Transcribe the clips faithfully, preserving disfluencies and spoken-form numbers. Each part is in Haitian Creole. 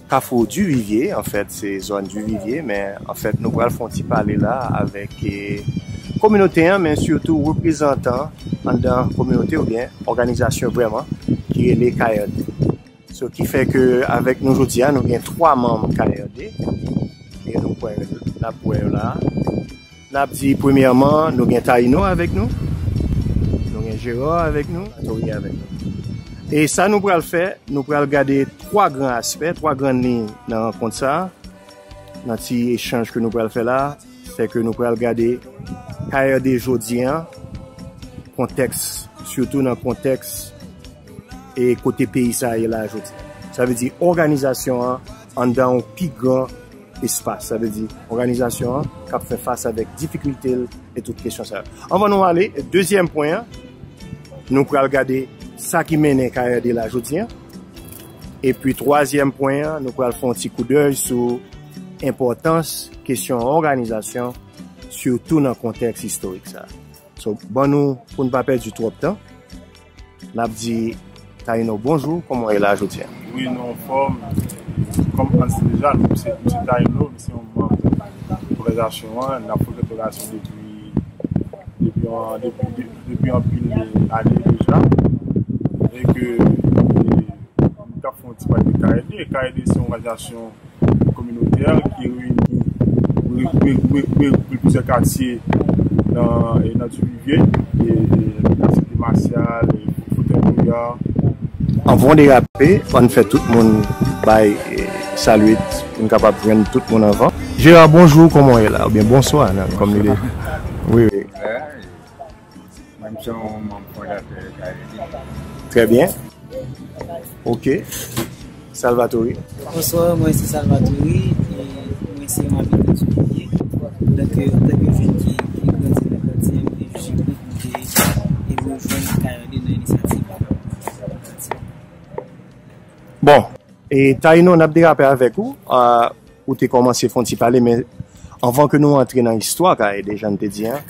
Kafou Divivye, anfèt, se zòn Divivye, men anfèt, nou pral fè yon ti pale la avèk eh, kominote an, men sitou reprezantan anndan kominote oubyen òganizasyon vrèman ki rele K R D. So, ki fè ke avèk nou jodi a, nou gen twa manm K R D, e nou kwè, n ap wè yo la. N ap di, premyèman, nou gen Taïno avèk nou, nou gen Gérard avèk nou, Tori avèk nou. E sa nou pral fè, nou pral gade twa gran aspè, twa grann liy nan rankont sa a, nan ti echanj ke nou pral fè la, se ke nou pral gade K R D jodi an, kontèks, sitou nan kontèks e kote peyi sa a ye la jodi. Sa vle di òganizasyon an anndan yon pi gran espas. Sa vle di òganizasyon an k ap fè fas avèk difikilte l e tout kesyon sa yo. Anvan nou ale, dezyèm pwen an, nou pral gade sa ki mennen K R D la jodi an. Epi twazyèm pwen an, nou pral fè yon ti koudèy sou enpòtans kesyon òganizasyon, sitou nan kontèks istorik sa a. So, ban nou, pou n pa pèdi twòp tan, n ap di Taïno bonjou, kòman w ye la jodi a? Wi, nou anfòm. Kòm Hans di deja, nou se, nou se Taïno, nou se yon manm òganizasyon an, n ap frekante òganizasyon depi, depi, an- depi, de- depi anpil ane deja. E ke, e, nou ka fè yon ti pale de K R D. K R D se yon òganizasyon kominotè ki reyini, re- re- re- re- regwoupe plizyè katye nan, e nan Divivye, e, e, Site Masyal, e, Fotèy Goya. Anvan w derape, ann fè tout moun bay, e, salye pou n kapab jwenn tout moun anvan. Gérard, bonjou, kòman w ye la? Oubyen bonswa, nan, kòm li de. Wi, wi. Mwen, m se yon manm fondatè K R D. Trè byen. Ok. Salvatore. Bonswa, mwen se Salvatore, e mwen se yon abitan Divivye. Donk, e, antanke jèn ki, ki grandi nan katye, m te jis pran pou m te, e, rejwenn K R D nan inisyativ la. Bon, e Taïno, n ap derape avèk ou. A, ou te kòmanse fè yon ti pale, men anvan ke nou antre nan istwa K R D, jan n te di an,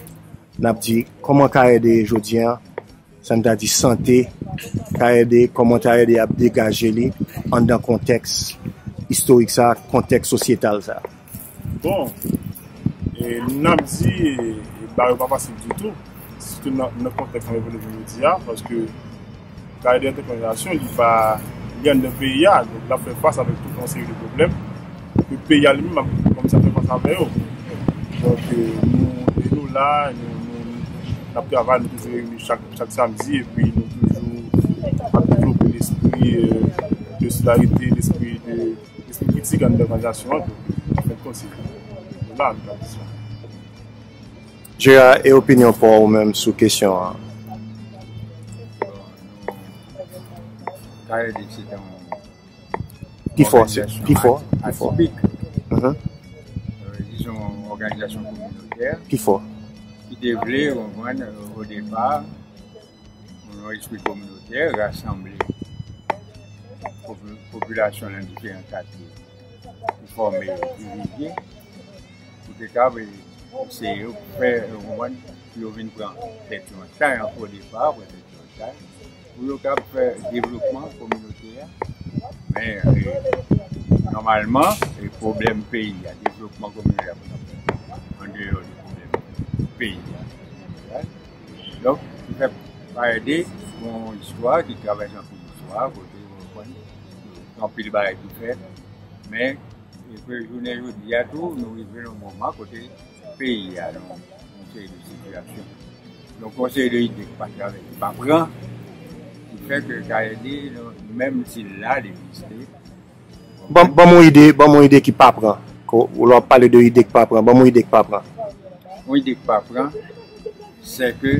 n ap di kòman K R D jodi an, sa n ta di sante K R D, kòman K R D ap degaje li anndan kontèks istorik sa, kontèks sosyetal sa. Bon, e, n ap di, e, bagay yo pa fasil ditou, sitou nan, nan kontèks nan revolisyon jodi a, paske K R D antanke òganizasyon, li pa, li anndan peyi a, donk l ap fè fas avèk tout yon seri de pwoblèm ke peyi a li menm ap kòmanse ap fè fas avè yo. Donk, e, nou, e nou la, nou, nou, n ap travay, nou toujou reyini chak, chak samdi, epi nou toujou ap devlope lespri, e, de solidarite, lespri de, lespri kritik anndan òganizasyon an tou. Anfèt, konsi nou la, nou ka di sa. Gérard, e opinyon pa w ou menm sou kesyon an? K R D se te yon Pi fò, se, òganizasyon pi fò, pi fò. Atipik. Mhm. E, li se yon òganizasyon kominotè Pi fò. Ki te vle, ou konprann, o depa, nan yon espri kominotè, rasanble popi- popilasyon nan diferan katye pou fòme Divivye, pou te ka eseye fè, ou konprann, pou yo vin pran tèt yo an chay ankò, o depa, pran tèt yo an chay, pou yo ka fè devlopman kominote a. Men, e, nòmalman, e, pwoblèm peyi a, devlopman kominote a, pou n ap fè andeyò de pwoblèm peyi a. Donk, ki fè K R D, yon istwa ki travèse anpil istwa, kote, ou konprann, anpil bagay ki fèt, men, e ke jounen jodi a tou, nou rive nan yon moman kote peyi a, nan yon seri de sitiyasyon, donk, yon seri de ide ki pa travèse, ki pa pran, ki fè ke K R D, menm si l la, li egziste, Ban, ban m yon ide, ban m yon ide ki pa pran. Ko- Lè w ap pale de ide ki pa pran, ban m yon ide ki pa pran. Yon ide ki pa pran, se ke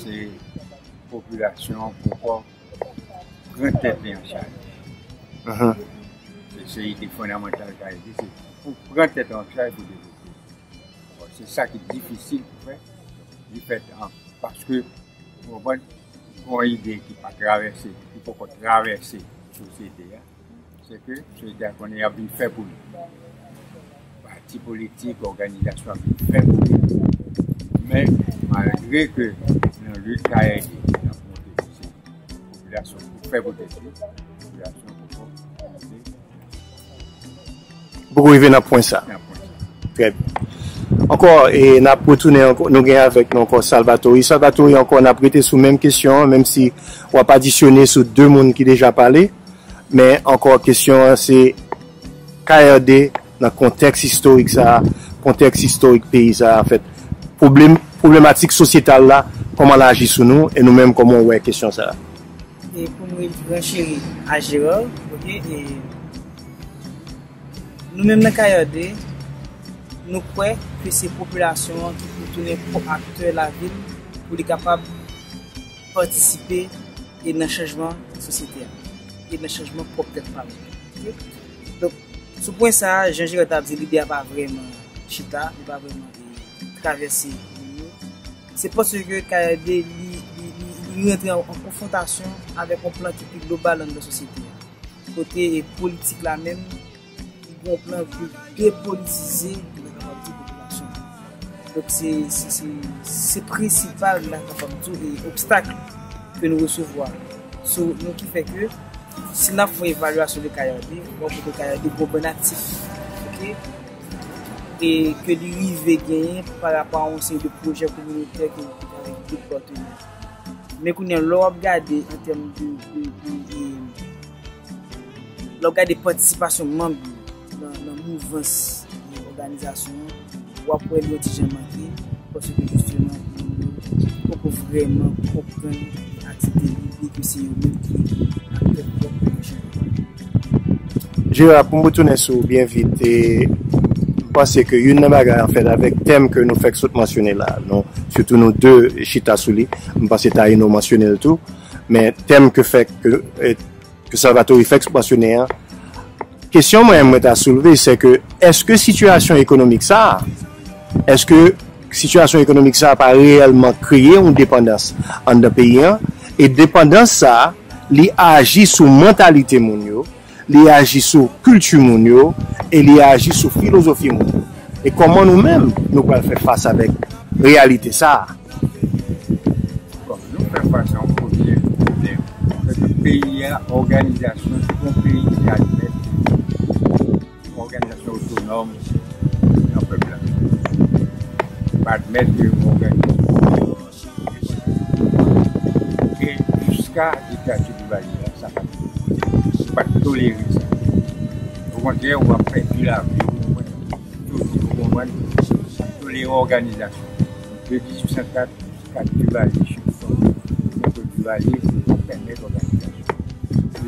se popilasyon an poko pran tèt li an chay. Mhm. Se, se ide fondamantal K R D, se pou pran tèt an chay pou devlope. Bon, se sa ki difisil pou fè. Li fèt an, paske, ou konprann, yon ide ki pa travèse, ki poko travèse sosyete a, se ke sosyete a konnen y ap vin fè pou li. Pati politik, òganizasyon ap vin fè pou li. Men, malgre ke nan lit K R D, n ap monte pou se popilasyon pou fè pou tèt li, popilasyon pou fè pou tèt li. Poko rive nan pwen sa. Nan pwen sa. Trè byen. Ankò, e n ap retounen ankò, nou gen avèk nou ankò Salvatore. Salvatore, ankò, n ap rete sou menm kesyon an, menm si w ap adisyone sou de moun ki deja pale. Men ankò, kesyon an se K R D nan kontèks istorik sa a, kontèks istorik peyi sa a, anfèt, pwoblem, pwoblematik sosyetal la, kòman l aji sou nou, e nou menm, kòman w wè kesyon sa a? E pou m re-, rencheri a Gérard, oke, e nou menm nan K R D, nou kwè ke se popilasyon an ki pou tounen pwòp aktè lavil pou li kapab patisipe e nan chanjman sosyete a, e nan chanjman pwòp tèt pa nou. Oke? Donk, sou pwen sa a, jan Gérard t ap di, lide a pa vrèman chita, li pa vrèman, e, travèse moun yo. Se paske K R D, li, li, li, li rantre an, an konfwontasyon avèk yon plan ki pi global anndan sosyete a. Kote, e, politik la menm, li gen yon plan pou depolitize, nou kapab di, popilasyon. Donk, se, se, se, se prensipal, nou kapab di, e, obstak ke nou resevwa. So, nou ki fè ke, si n ap fè yon evalyasyon de K R D, w ap wè ke K R D gon bann aktif, oke? E ke li rive genyen pa rapò a yon seri de pwojè kominotè ke li gen avèk dòt patnè. Men kounye a, lè w ap gade an tèm de, de, de, de, lè w ap gade patisipasyon manm yo nan, nan mouvans, e, òganizasyon an, w ap wè li yon ti jan manke, paske jisteman, moun yo poko vrèman konprann aktivite li, byen ke se yo menm ki aktè pwòp pwochen. Gérard, pou m retounen sou ou byen vit, e, m panse ke youn nan bagay, anfèt, avèk tèm ke nou fèk sot mansyone la, nou, sitou nou de chita sou li, m panse Taïno mansyone l tou, men tèm ke fèk, ke, e, ke Salvatore fèk mansyone an, kesyon mwen, mwen ta soulve, se ke èske sitiyasyon ekonomik sa a, èske sitiyasyon ekonomik sa a pa reyèlman kreye yon depandans anndan peyi an? E depandans sa a, li aji sou mantalite moun yo, li aji sou kilti moun yo, e li aji sou filozofi moun yo. E kòman nou menm, nou pral fè fas avèk reyalite sa a? Bon, nou fè fas a yon premye pwoblèm. Se ke peyi a, òganizasyon, se yon peyi ki admèt òganizasyon otonòm nan pèp la. Pa admèt ke yon òganizasyon e jiska diktati Divalye a, sa pa t, yo pa t tolere sa. Okontrè, w ap pèdi lavi w, w konprann? Tout, w konprann? Tolere òganizasyon. De dizuit san kat jiska Divalye chita, Divalye, se pa pèmèt òganizasyon.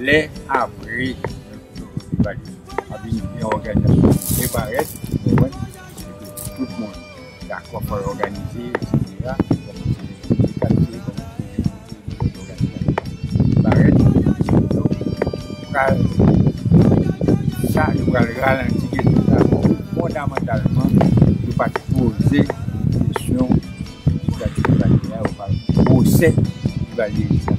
Lè apre Divalye a vin gen òganizasyon ki byen parèt, w konprann? Tout moun dakò fò l òganize, etsetera. Kòmanse de katye, kòmanse de lòganizasyon ki parèt. Donk, pral, sa, yo pral ralanti kesyon sa. Fondamantalman, yo pa t poze kesyon diktatè Divalye a, yo pa pwosè Divalye a.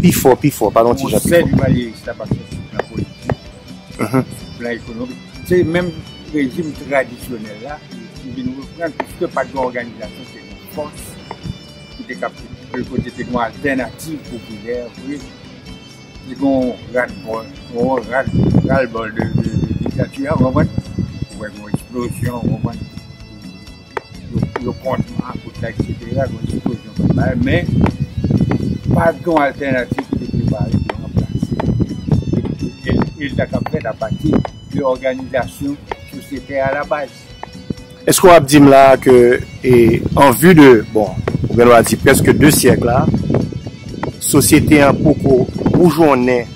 Pi fò, pi fò, pale yon ti jan pi fò. Pwosè Divalye a pa sòti nan politik, plan ekonomik. Se menm rejim tradisyonèl la ki vin reprann, piske pa t gen òganizasyon, se yon fòs ki te kap, kote te gen yon altènativ popilè vre. Te gen yon ras-bòl, yon ras, ras-bòl de, de, de diktati a, w konprann? Ou wè gen yon eksplozyon, w konprann? Yo, yo kont makout la, etsetera, gen yon eksplozyon kòm bagay, men pa t gen yon altènativ ki te prepare pou ranplase. E, e, e l ta kab fèt apati de òganizasyon sosyete a labaz. Èske w ap di m la ke, e, an vi de, bon, ou gen dwa di prèske de syèk la, sosyete an poko boujonnen,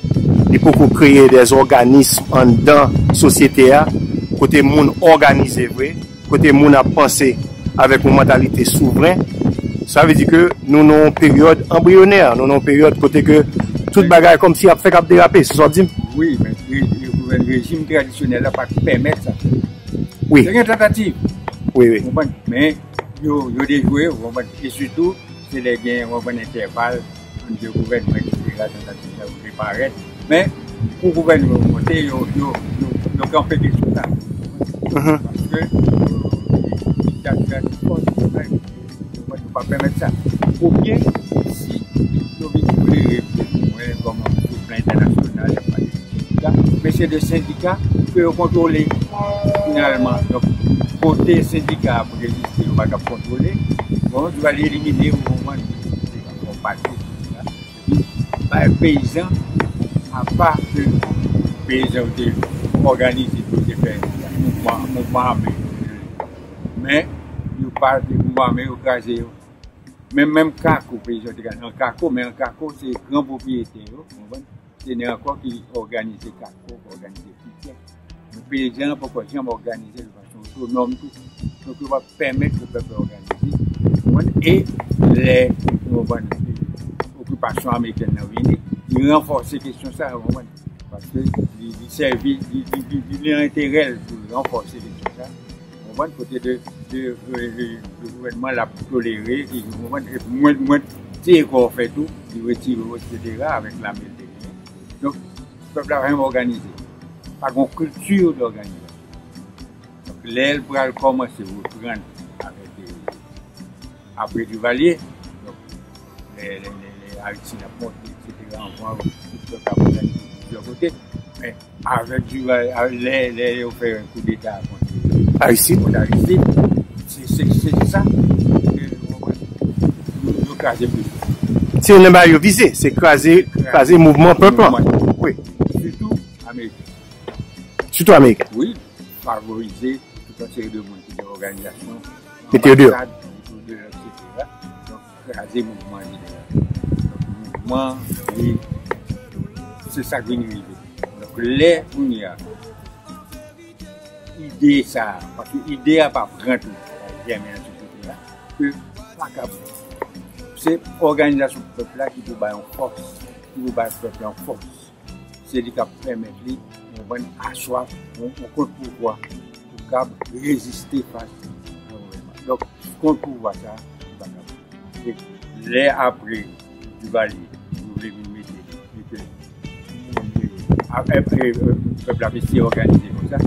li poko kreye dè òganism anndan sosyete a, kote moun òganize vre, kote moun ap panse avèk yon mantalite souvren, sa vle di ke nou nan yon peryòd anbriyonè, nou nan yon peryòd kote ke tout bagay kòmsi ap fèk ap derape, se sa w ap di m? Wi, men re-, re-, rejim tradisyonèl la pa t pèmèt sa. Wi. Te gen tantativ. Wi, wi. Konprann? Men yo, yo dejwe, w konprann? E sitou, se lè gen, w konprann, entèval ant de gouvènman, etsetera, tantativ sa yo te parèt. Men, pou gouvènman yo monte, yo, yo, yo, yo kanpe kesyon sa. Paske, euh, diktati a te fò, nou pa pèmèt sa. Oubyen, si yo vin tolere, mwen, kòm sou plan entènasyonal, y ap pale de sendika, men se de sendika ke yo kontwole finalman. Donk, kote sendika a pou egziste, yo pa t ap kontwole. Bon, yo va elimine, ou konprann, sendika pou pati, bay peyizan, apa ke peyizan yo te òganize pou yo te fè mouvman, mouvman ame. Men, yo pa te mouvman ame, yo kraze yo. Men, menm Kako, peyizan yo te kraze an Kako, men an Kako, se gran pwopriyetè yo, ou konprann? Se nèg ankò ki òganize Kako, ki òganize Pitè. Men peyizan an poko janm òganize l de fason otonòm tou. Donk, yo pa pèmèt ke pèp la òganize. Ou konprann? E lè, ou konprann, okipasyon amerikèn nan vini, li ranfòse kesyon sa, ou konprann? Paske li, li sèvi, li, li, li, li nan enterè l pou l ranfòse kesyon sa. Ou konprann? Kote de, de, de, de, de gouvènman l ap tolere, ki, ou konprann? Epi mwen, mwen, ti efò fè tou, li retire w, etsetera, avèk lame l te genyen. Donk, pèp la pa janm òganize. Pa gen kilti de òganizasyon. Donk, lè l pral kòmanse reprann avèk, eh, apre Duvalier, donk, lè, lè, lè, lè Aristide ap monte, etsetera, anvan, tout pèp ap òganize plizyè kote. Men, avèk Duvalier, lè, lè yo fè koudeta kont Aristide, kont Aristide, se, se, se sa. Yo, yo kraze plis. Se youn nan bagay yo vize, se kraze, kraze mouvman pèp la. Mouvman. Wi. Sitou ameriken. Sitou ameriken. Wi, favorize tout yon seri de moun ki gen òganizasyon, mete yo deyò, anbasad, mete yo deyò, etsetera. Donk, kraze mouvman an jeneral. Donk, mouvman, li, se sa k vin rive. Donk, lè kounye a, ide sa a, paske ide a pa pran tou, pa jèmen nan sosyete a, ke pa kab, se òganizasyon pèp la ki pou bay yon fòs, ki pou bay pèp la yon fòs. Se li k ap pèmèt li, ou konprann, aswa yon, yon kont pouvwa pou kab reziste fas a gouvènman. Donk, kont pouvwa sa, li pa kab. E lè apre Duvalier, yo vle vin mete li, e ke, e, e, e, pèp la ap eseye òganize konsa,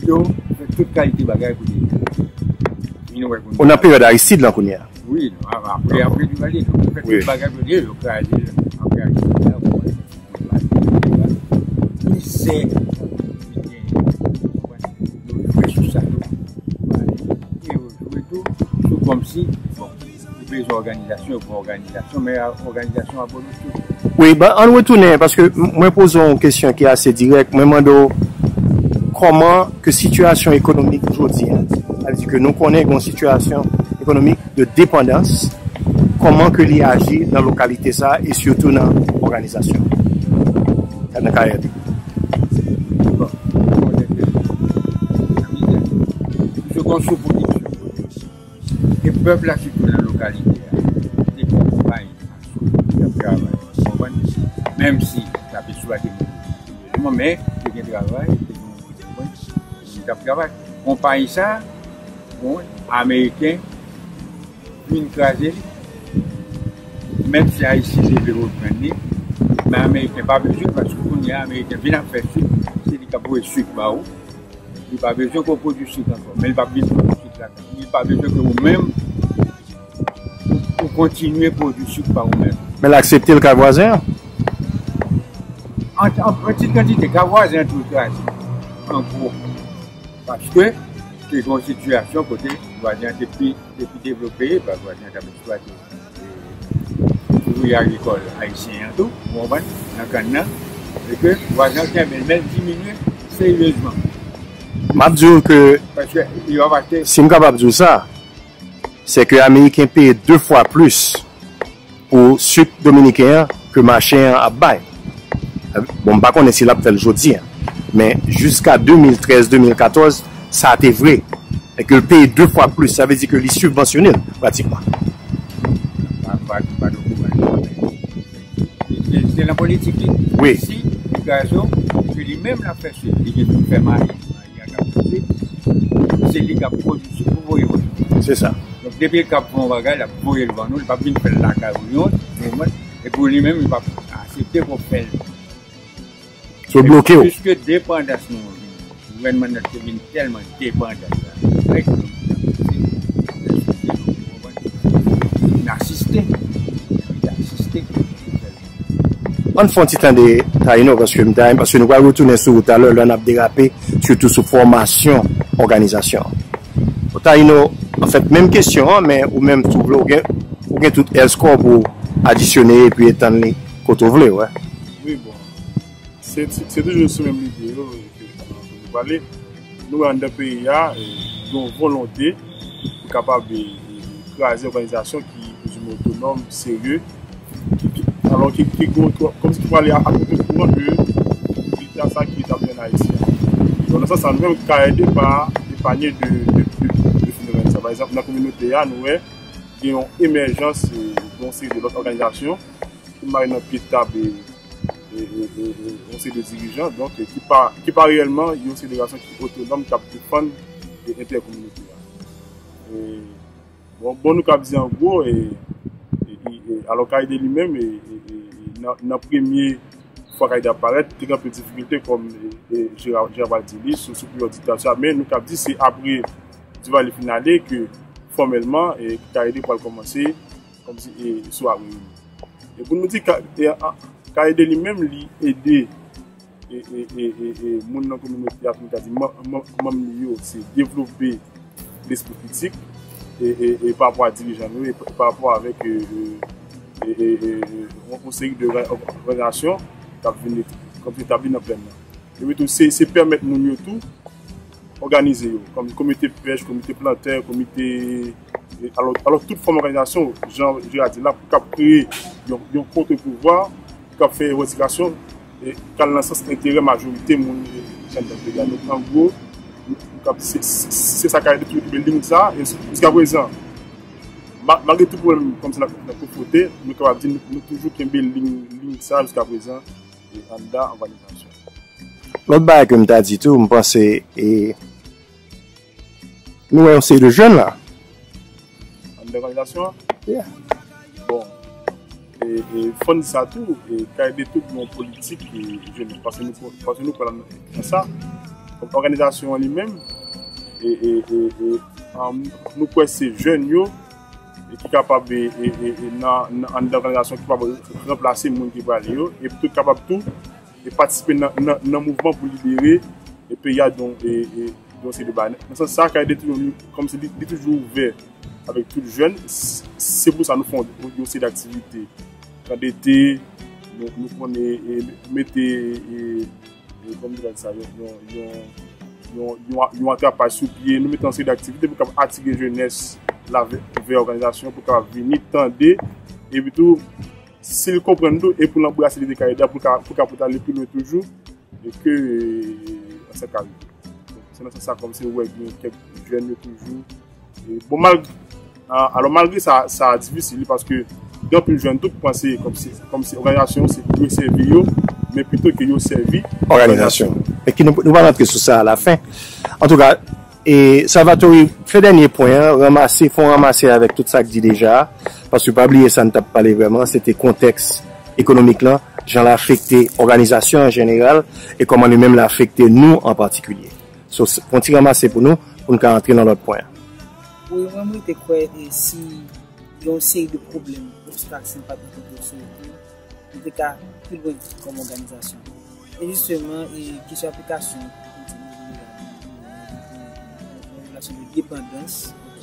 yo fè tout kalite bagay pou li vin wè kounye a. Ou nan peryòd Aristide la kounye a? Wi, non, apre, apre Duvalier, yo fè tout bagay pou li, yo kraze, apre Aristide la, bon, mizè yo jwe sou sa tou. E yo jwe tou sou kòmsi, bon, yo bezwen òganizasyon, yo pran òganizasyon, men òganizasyon a bolo tou. Wi, ben, ann retounen, paske m-, mwen poze w yon kesyon ki ase dirèk. Mwen mande w kòman ke sitiyasyon ekonomik jodi a, sa vle di ke nou konnen gen yon sitiyasyon ekonomik de depandans, kòman ke li aji nan lokalite sa a e sitou nan òganizasyon, nan karyè li? Bon, se kon sou pwodiksyon. E pèp la, sitou nan lokalite a, te gen konpayi ki t ap travay, ou konprann? Menm si t ap eksplwate moun, men te gen travay, te gen, ou konprann? Moun t ap travay. Konpayi sa, bon, Ameriken vin kraze li. Menm si Ayisyen te vle reprann li, men Ameriken pa bezwen, paske kounye a, Ameriken vin ap fè sik, se li k ap voye sik ba ou. Li pa bezwen ke w pwodui sik ankò, men li p ap vin pwodui sik lakay ou. Li pa bezwen ke ou menm, ou, ou kontinye pwodui sik pa ou menm. Men l aksepte l kay vwazen an? An, an, an ti kantite, kay vwazen an tou kraze, an gwo. Paske, te gen yon sitiyasyon kote vwazen an te pi, te pi devlope, pa vwazen an t ap eksplwate, e, ouvriye agrikòl ayisyen an tou, ou konprann, nan kann nan, e ke vwazen an kenbe l, men l diminye seryezman. M ap di w ke, paske yo ap achte, si m kapab di w sa, se ke Ameriken peye de fwa plis pou sik dominiken an ke mache an ap bay. Bon, m pa konnen si l ap fè l jodi a, men jiska de mil trèz, de mil katòz, sa te vre. E ke l peye de fwa plis, sa vle di ke li sibvansyone l pratikman. Pa, pa, pa nan kouran. Se, se nan politik li. Wi. Si li kraze w, ke li menm l ap fè sik, li gen pou l fè mayi, mayi a k ap fè sik, se li k ap pwodui sik pou voye w. Se sa. Donk, depi l kab fè yon bagay, l ap voye l ban nou, li p ap vin fè l lakay ou yon, ou konprann? Epi li menm, li p ap aksepte pou w fè l. So, l bloke w. Piske depandans nou an vin, gouvènman nan te vin tèlman depandan sa, n asiste, n asiste. Ann fè yon ti tande Taïno, paske m ta, paske nou pral retounen sou ou talè, lè n ap derape, sitou sou fòmasyon òganizasyon an. Taïno, anfèt, menm kesyon an, men ou menm tou vle, ou gen, ou gen tout èl skò pou adisyone epi etann li kote w vle, wè. Wi, bon. Se, se, se toujou sou menm lide yo ke nou pale. Nou wè anndan peyi a, e, gen yon volonte pou kapab, e, e, kraze òganizasyon ki plizoumwen otonòm, serye, ki, ki, alò ki, ki, ki, kòmsi ki prale a, a kontre kouran de leta sa ki etabli ann Ayiti a. Donk, nan sans sa, nou menm, K R D pa epanye de, de, de, de fenomèn sa. Pa egzanp, nan kominote a, nou wè gen yon emèjans, e, de yon seri de lòt òganizasyon ki mare nan pye tab, e, e, e, e, e, yon seri de dirijan, donk, e, ki pa, ki pa reyèlman yon seri de gason ki otonòm, k ap defann, e, enterè kominote a. E, bon, bon, nou kab di an gwo, e, e, e, e, alò K R D li menm, e, e, e, e, nan, nan premye fwa K R D ap parèt, te gen anpil difikilte kòm, e, e, Jera, Jera pral di li, sou, sou peryòd diktatè a, men nou kab di se apre Duvalier fin ale ke fòmèlman, e, K R D pral kòmanse kòmsi, e, sou apre li. E pou nou di, K-, e, a, K R D li menm, li ede, e, e, e, e, e, moun nan kominote a, pou nou ka di, man-, man-, manm li yo, se devlope lespri kritik, e, e, e, pa rapò a dirijan yo, e pa, pa rapò avèk, e, e, e, e, e, e, yon, yon seri de òga-, òganizasyon k ap vin et-, k ap vin etabli nan plèn nan. Epi tou, se, se pèmèt moun yo tou òganize yo, kòm komite pèch, komite plantè, komite, e, alò, alò, tout fòm òganizasyon, jan Jera di la, pou k ap kreye yon, yon kontre-pouvwa, pou k ap fè revandikasyon, e, k al nan sans enterè majorite moun, e, ki anndan peyi a. Donk, an gwo, nou, nou kab di se, se, se sa K R D toujou kenbe liy sa, e jiskaprezan, ma-, malgre tout pwoblèm kòmsi n ap, n ap konfwonte, nou kapab di nou, nou toujou kenbe liy, liy sa jiskaprezan, e, anndan òganizasyon. Lòt bagay ke m ta di tou, m panse, e, nou wè yon seri de jèn la. Anndan òganizasyon an? Yeah. Bon, e, e, fò n di sa tou, e, K R D tou gen yon politik, e, jèn, paske nou, paske nou kwè nan, nan sa. Kòm òganizasyon an li menm, e, e, e, e, an, nou kwè se jèn yo, e ki kapab, e, e, e, e, nan, nan, anndan òganizasyon ki kapab ranplase moun ki prale yo, epi tou kapab tou, e patisipe nan, nan, nan mouvman pou libere, e, peyi a de yon, e, e, de yon seri de bagay. Nan sans sa, K R D toujou, kòmsi li, li toujou ouvè avèk tout jèn. S-, se pou sa nou fè yon, yon seri d aktivite. K D T, nou, nou konnen, e, mete, e, e, kòm nou ka di sa, yon, yon, yon, yon, yon, yon atrapaj sou pye, nou mete yon seri d aktivite pou kapab atire jenès la vè, vè òganizasyon, pou kapab vini, tande, epi tou, si l konprann tou, e pou l anbrase lide K R D a, pou l ka, pou l ka pote ale pi lwen toujou, e ke, e, sa ka rive. Se nan sans sa, kòmsi ou wè gen kèk jèn yo toujou. E, bon, mal-, a, alò, malgre sa, sa difisil, paske gen anpil jèn tou ki panse kòmsi, kòmsi òganizasyon se pou yo sèvi yo, men pito ke yo sèvi òganizasyon. E ki nou, nou va rantre sou sa alafen. Antouka, e Salvatore, fè dènye pwen an, ranmase, fè yon ranmase avèk tout sa k di deja, paske pa bliye sa n t ap pale vrèman, se te kontèks ekonomik lan, jan l afekte òganizasyon an jeneral, e kòman li menm l afekte nou an patikilye. So, s-, fè yon ti ranmase pou nou, pou n ka antre nan lòt pwen an. Wi, mwen, mwen te kwè, e, si yon seri de pwoblèm, obstak, si n pa t rankontre yo sou wout nou, nou te ka pi lwen kòm òganizasyon. E jisteman, e, kesyon aplikasyon, relasyon de depandans, ok,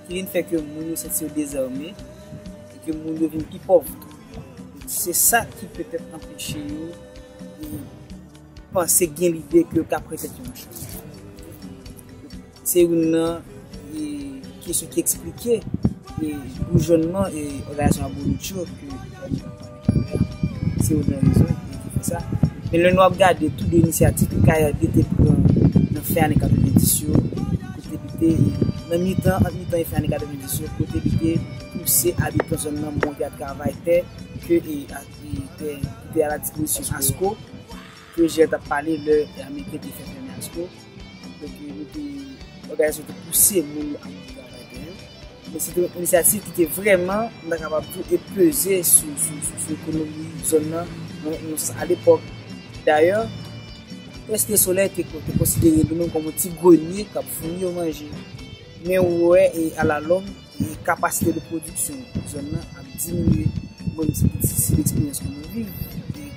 ki vin fè ke moun yo santi yo dezame, e ke moun yo vin pi pòv tou. Se sa ki petèt anpeche yo, e, panse, gen lide ke yo ka prete yon chans. Se youn nan, e, kesyon ki eksplike, e, boujònman, e, òganizasyon Abonitcho ke se youn nan rezon, e, ki fè sa. Men lè nou ap gade tout de inisyativ ke K R D te pran nan fen ane katrevendis yo, kote li te, e, nan mitan, ant mitan e fen ane katrevendis yo, kote li te pouse abitan zòn nan monte a travay tè ke, e, a, e, tè ki te a la dispozisyon ASCO, ke Jè t ap pale lè Ameriken te fè fèmen ASCO. Donk, nou te, òganizasyon te pouse moun yo al travay tè yo. Men se te yon inisyativ ki te vrèman, m ta kapab di w, e peze sou, sou, sou, sou ekonomi zòn nan, nan, nan sans alepòk. Dayè, Prèske Solèy te, te konsidere nou menm kòm yon ti grenye k ap founi yo manje. Men ou wè, e alalong, e kapasite de pwodiksyon zòn nan ap diminye. Mwen, m se piti sou leksperyans ke mwen viv, e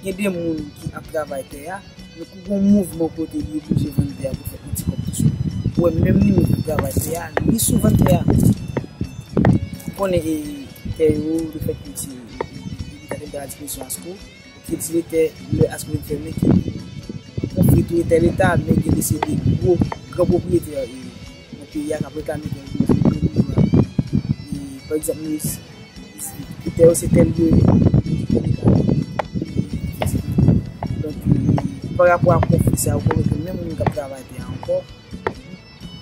Gen de moun ki ap travay tè a, men kou gon mouvman kote li oblije vann tè a pou fè yon ti kòb tou sou. Ou wè menm li menm ki travay tè a, li sou vann tè a. Ou konnen e, tè yo, lefètke se, e, e, e, e, e, a dispozisyon ASCO, ki di lè tè, lè ASCO vin fèmen, ki konfli tou e tè leta, men gen de se de gwo, gran pwopriyetè, e, nan peyi a k ap reklame tè yo, e, pa egzanp, nou, tè yo se tè yo ye, donk, e, pa rapò a konfli sa yo, ou konnen ke menm moun k ap travay tè a ankò,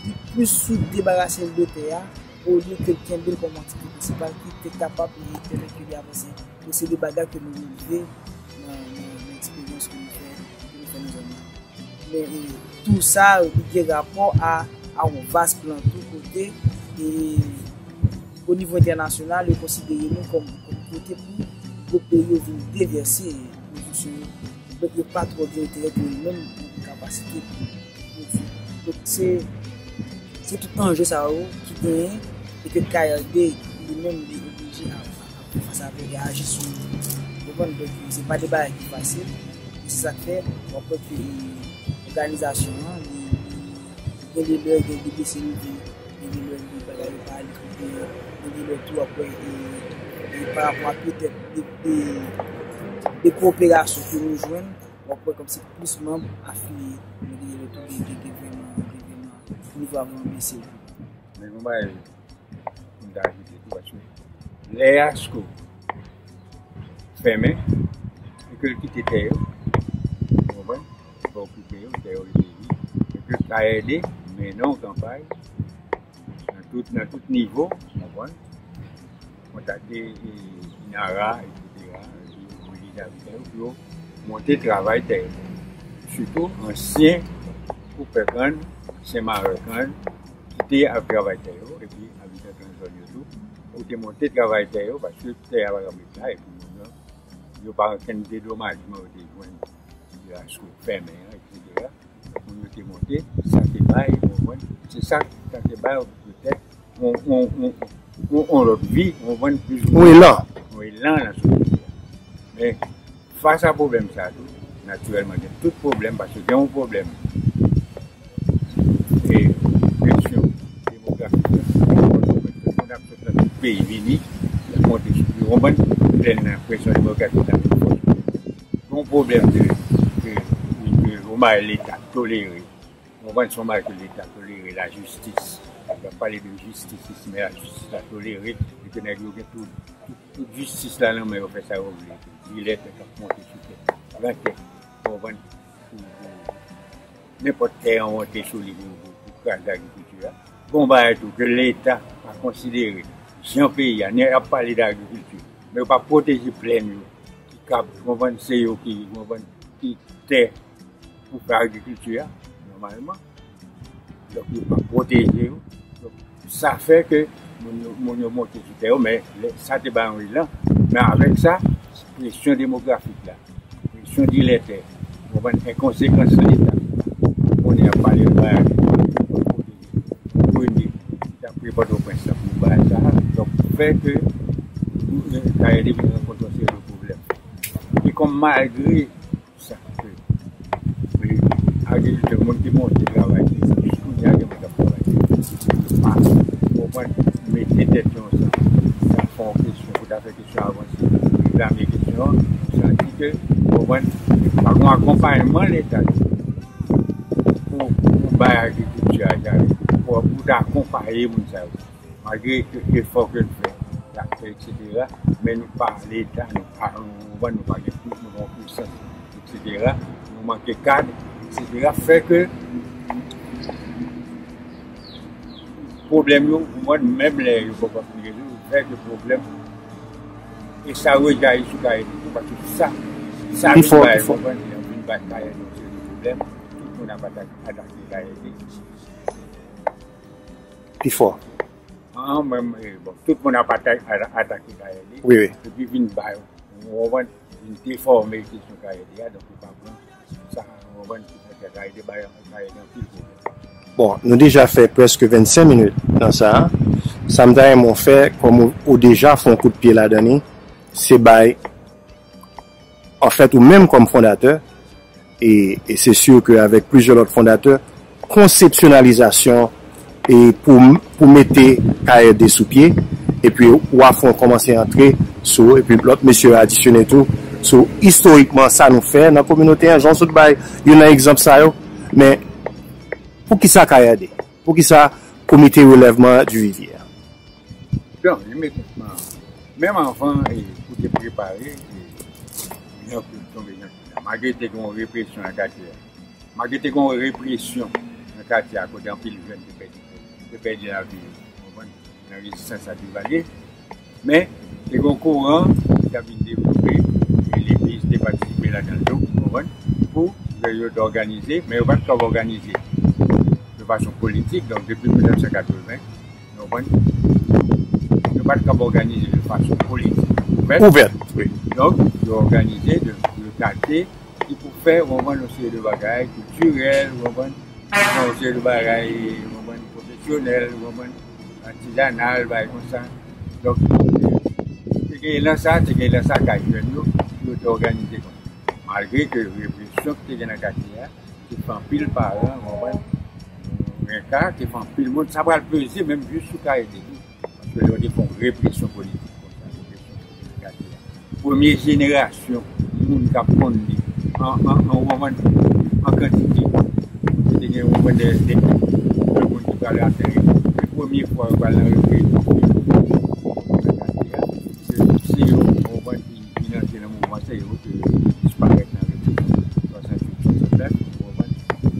li plis sou debarase l de tè a, olye ke l kenbe l kòm aktivite prensipal ki te kapab pèmèt ke li avanse. Donk, se de bagay ke nou releve nan, nan, nan eksperyans ke nou fè, ke nou fè nan zòn nan. Men, e, tou sa, li gen rapò a, a yon vas plan tou kote, e, o nivo entènasyonal, yo konsidere nou kòm, kòm kote pou gwo peyi yo vin devèse pwodiksyon yo. Donk, yo pa twò gen enterè ke yo menm gen kapasite pou pwodui. Donk, se, se tout anje sa yo ki genyen e ke K R D li menm li oblije a, a fè fas avèk e aji sou li. Ou konprann? Donk, se pa de bagay ki fasil. E se sa k fè, w ap wè ke, e, òganizasyon an, li, li, gen de lè, gen de bese rive, gen de lè, gen de bagay yo pa ale trè byen, gen de lè tou, w ap wè, e, e, pa rapò a petèt de, de, de koperasyon ke nou jwenn, w ap wè kòmsi plis manm afilye, men gen de lè tou, gen, gen, gen vrèman, gen vrèman, nivo a vrèman bese. Men yon bagay, pou m ta ajoute tou, paske lè ASCO fèmen, e ke l kite tè yo, ou konprann? Li pa okipe yo, tè yo rete li. E ke K R D mennen yon kanpay nan tout, nan tout nivo, ou konprann? Kontakte, e, INARA, etsetera, epi yo mobilize abitan yo pou yo monte travay tè yo. Sitou ansyen koupè kann, ansyen marè kann, ki te ap travay tè yo, epi abitan nan zòn yo tou, pou te monte travay tè yo, paske tè a pa t ap ret la, epi moun yo, yo pa okenn dedomajman yo te jwenn de ASCO fèmen an, etsetera. Donk, moun yo te monte, sa te bay, ou konprann, se sa, sa te bay, petèt, yon, yon, yon, yon, yon lòt vi, ou konprann, plis ou mwen, yon elan, yon elan nan sosyete a. Men, fas a pwoblèm sa a tou, natirèlman, gen tout pwoblèm, paske gen yon pwoblèm, e, presyon demografik la, moun ap sot nan tout peyi vini, y ap monte sou, ou konprann, plèn nan, presyon demografik la vin fò. Yon pwoblèm de, de, de, de, yon bagay Leta tolere. Ou konprann, se yon bagay ke Leta tolere, lajistis. Y ap pale de jistis isi, men lajistis la tolere, e ke nèg yo gen tout, tout, tout jistis la nan men yo, fè sa yo vle. Dilè tè k ap monte sou tè, pran tè, ou konprann, pou, pou, nenpòt tè an monte sou li pou, pou, pou kraze agrikilti a. Bon bagay tou, ke Leta pa konsidere jan peyi a, ni ap pale de agrikilti, men yo pa pwoteje plèn yo, ki kab, ou konprann, se yo ki, ou konprann, ki tè pou fè agrikilti a, nòmalman. Donk, yo pa pwoteje yo. Donk, sa fè ke moun yo, moun yo monte sou tè yo, men lè, sa te bay yon elan. Men avèk sa, presyon demografik la, presyon dilè tè, ou konprann, enkonsekans Leta. Kounye a pale yo bay premye, ki t ap pran Pòtoprens la pou bagay sa. Donk, fè ke, e, K R D vin rankontre yon seri de pwoblèm. E kòm malgre sa ke, e, agriculteur, moun ki monte travay, jis kounye a, gen moun k ap travay. Pa, ou konprann, mete tèt yo ansanm, sa fè yon kesyon, pou ta fè kesyon avanse, reklame kesyon an, santi ke, ou konprann, pa gen akonpayman Leta pou, pou bay agrikilti a, pou, pou ta akonpaye moun sa yo. Malgre ke efò ke n fè, n ap fè, etsetera, men nou pa Leta, nou pa, nou, nou pa gen tout, nou pa gen pwisans, etsetera, nou manke kad, etsetera, fè ke pwoblèm yo, pou mwen, menm lè yo poko fin rezoud, fè ke pwoblèm, e sa rejayi sou K R D tou, paske sa, sa vin bay, pifò, pifò, konprann, vin bay K R D yon seri de pwoblèm, tout moun ap atake, atake K R D. Pifò. An, mwen, e, bon, tout moun ap ata-, ata-, atake K R D. Wi, wi. Epi vin bay, ou konprann, vin defòme kesyon K R D a, donk ou pa pran sa, ou konprann, ki fè K R D bay, K R D anpil pwoblèm. Bon, nou deja fè prèske vennsenk minit nan sa a. Sa m ta renmen w fè, kòm ou, ou deja fè yon kout pye ladan li, se bay anfèt, ou menm kòm fondatè, e, e se si ke avèk plizyè lòt fondatè, konsepsyonalizasyon e pou, pou mete K R D sou pye, epi Wafon kòmanse antre sou, epi lòt mesye yo adisyone tou, sou istorikman sa nou fè nan kominote an, jan w sot bay youn nan egzanp sa yo, men poukisa K R D? Poukisa Komite Relèvman Divivye? Bon, imedyatman, menm anvan e, pou te prepare, e, jan pou tonbe nan kou la. Malgre te gen yon represyon nan katye a, malgre te gen yon represyon nan katye a kote anpil jèn te pèdi, te pèdi lavi yo, w konprann, nan rezistans a Divalye, men te gen yon kouran ki t ap vin devlope, e legliz te patisipe ladan l tou, w konprann, pou yo te òganize, men yo pa t kab òganize de fason politik, donk depi mil nèf san katreven, w konprann, yo pa t kab òganize de fason politik ouvèt. Ouvèt, wi. Donk, yo òganize de, de katye ki pou fè, w konprann, yon seri de bagay kiltirèl, w konprann, yon seri de bagay, w konprann, pwofesyonèl, w konprann, atizanal, bagay konsa. Donk, te gen elan sa, te gen elan sa kay jèn yo, pou yo te òganize konsa. Malgre ke represyon ki te gen nan katye a, te fè anpil paran, w konprann, renka, te fè anpil moun, sa pral peze menm jis sou K R D tou. Paske yo te fè yon represyon politik konsa, represyon politik katye a. Premye jenerasyon moun k ap konn li an, an, an, w konprann, an kantite. Te gen yon konn de, de, de moun ki pral atè. Se premye fwa yo pral nan represyon politik nan katye a. Se, se yo, w konprann, ki finanse nan mouvman sa yo, ke disparèt nan represyon swasanntuit, swasannnèf, w konprann.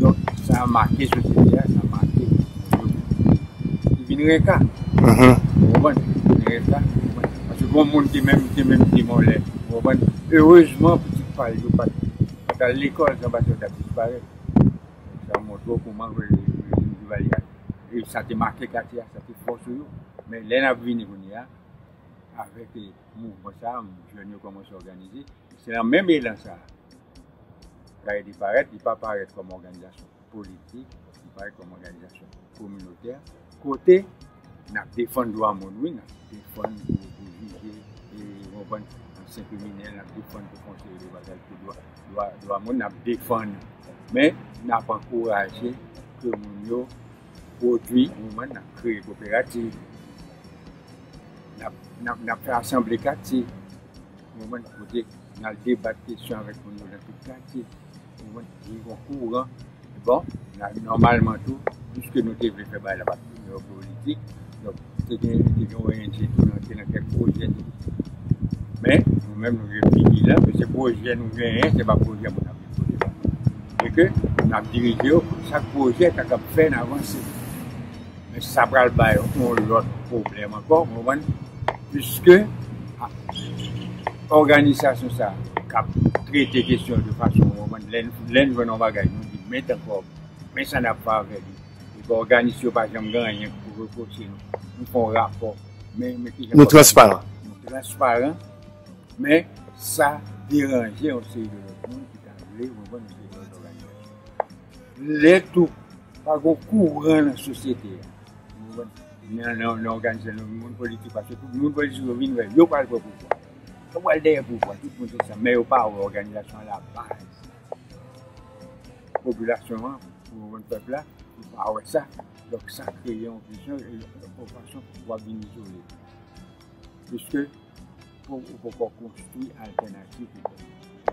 Donk, sa make sosyete a, sa make moun yo. Li vin renka. Ou konprann? Li vin renka. Ou konprann? Paske gon moun ki menm, ki menm di mwen lè. Ou konprann? Erezman, pitit pa l yo pa t, pa t al lekòl, san pa t yo t ap disparèt. Sa montre w kouman ke rejim Divalye a. E sa te make katye a, sa te fò sou yo. Men lè n ap vini kounye a, avèk, eh, mouvman sa a, jèn yo kòmanse òganize. Se nan menm elan sa a, K R D parèt, li pa parèt kòm òganizasyon politik, li parèt kòm òganizasyon kominotè, kote n ap defann dwa moun, wi, n ap defann pou, pou jije, e, w konprann, ansyen kriminèl, n ap defann pou fè yon seri de bagay pou dwa, dwa, dwa moun, n ap defann. Men, n ap ankouraje ke moun yo pwodui, w konprann, n ap kreye koperativ, n ap, n ap, n ap fè asanble katye, w konprann, kote n al debat kesyon avèk moun yo nan tout katye, w konprann, gen yon kouran. Bon, n a, nòmalman tou, piske nou te vle fè bagay la pa t politik, donk, te gen, te gen O N G tou, nan, te nan kèk pwojè tou. Men, nou menm, nou te vijilan, paske pwojè nou genyen, se pa pwojè moun ap vin pote ba nou. E ke n ap dirije yo, chak pwojè ta kab fè n avanse. Men sa pral bay yon lòt pwoblèm ankò, w konprann? Piske, a, òganizasyon sa k ap trete kesyon de fason, w konprann? Lè n, lè n jwenn yon bagay, nou di, men tankò, men sa n ap fè avè li. Epi òganis yo pa janm gen anyen pou repwoche nou. Nou fè yon rapò. Men, men ki jan... Nou transparan. Nou transparan. Men sa deranje yon seri de lòt moun ki ta vle, w konprann, yon seri de lòt òganizasyon. Lè tou, pa gen kouran nan sosyete a. Ou konprann? Nan, nan, nan òganizasyon, nan moun politik, paske tout moun politik yo vin wè, yo pral pran pouvwa. Yo pral dèyè pouvwa, tout moun se sa, men yo pa wè òganizasyon a la baz. Popilasyon an, ou konprann, pèp la, yo pa wè sa. Donk sa kreye yon vizyon, e, yon fason pou w ap vin izole. Piske pou, ou poko konstwi altènativ pou pèp.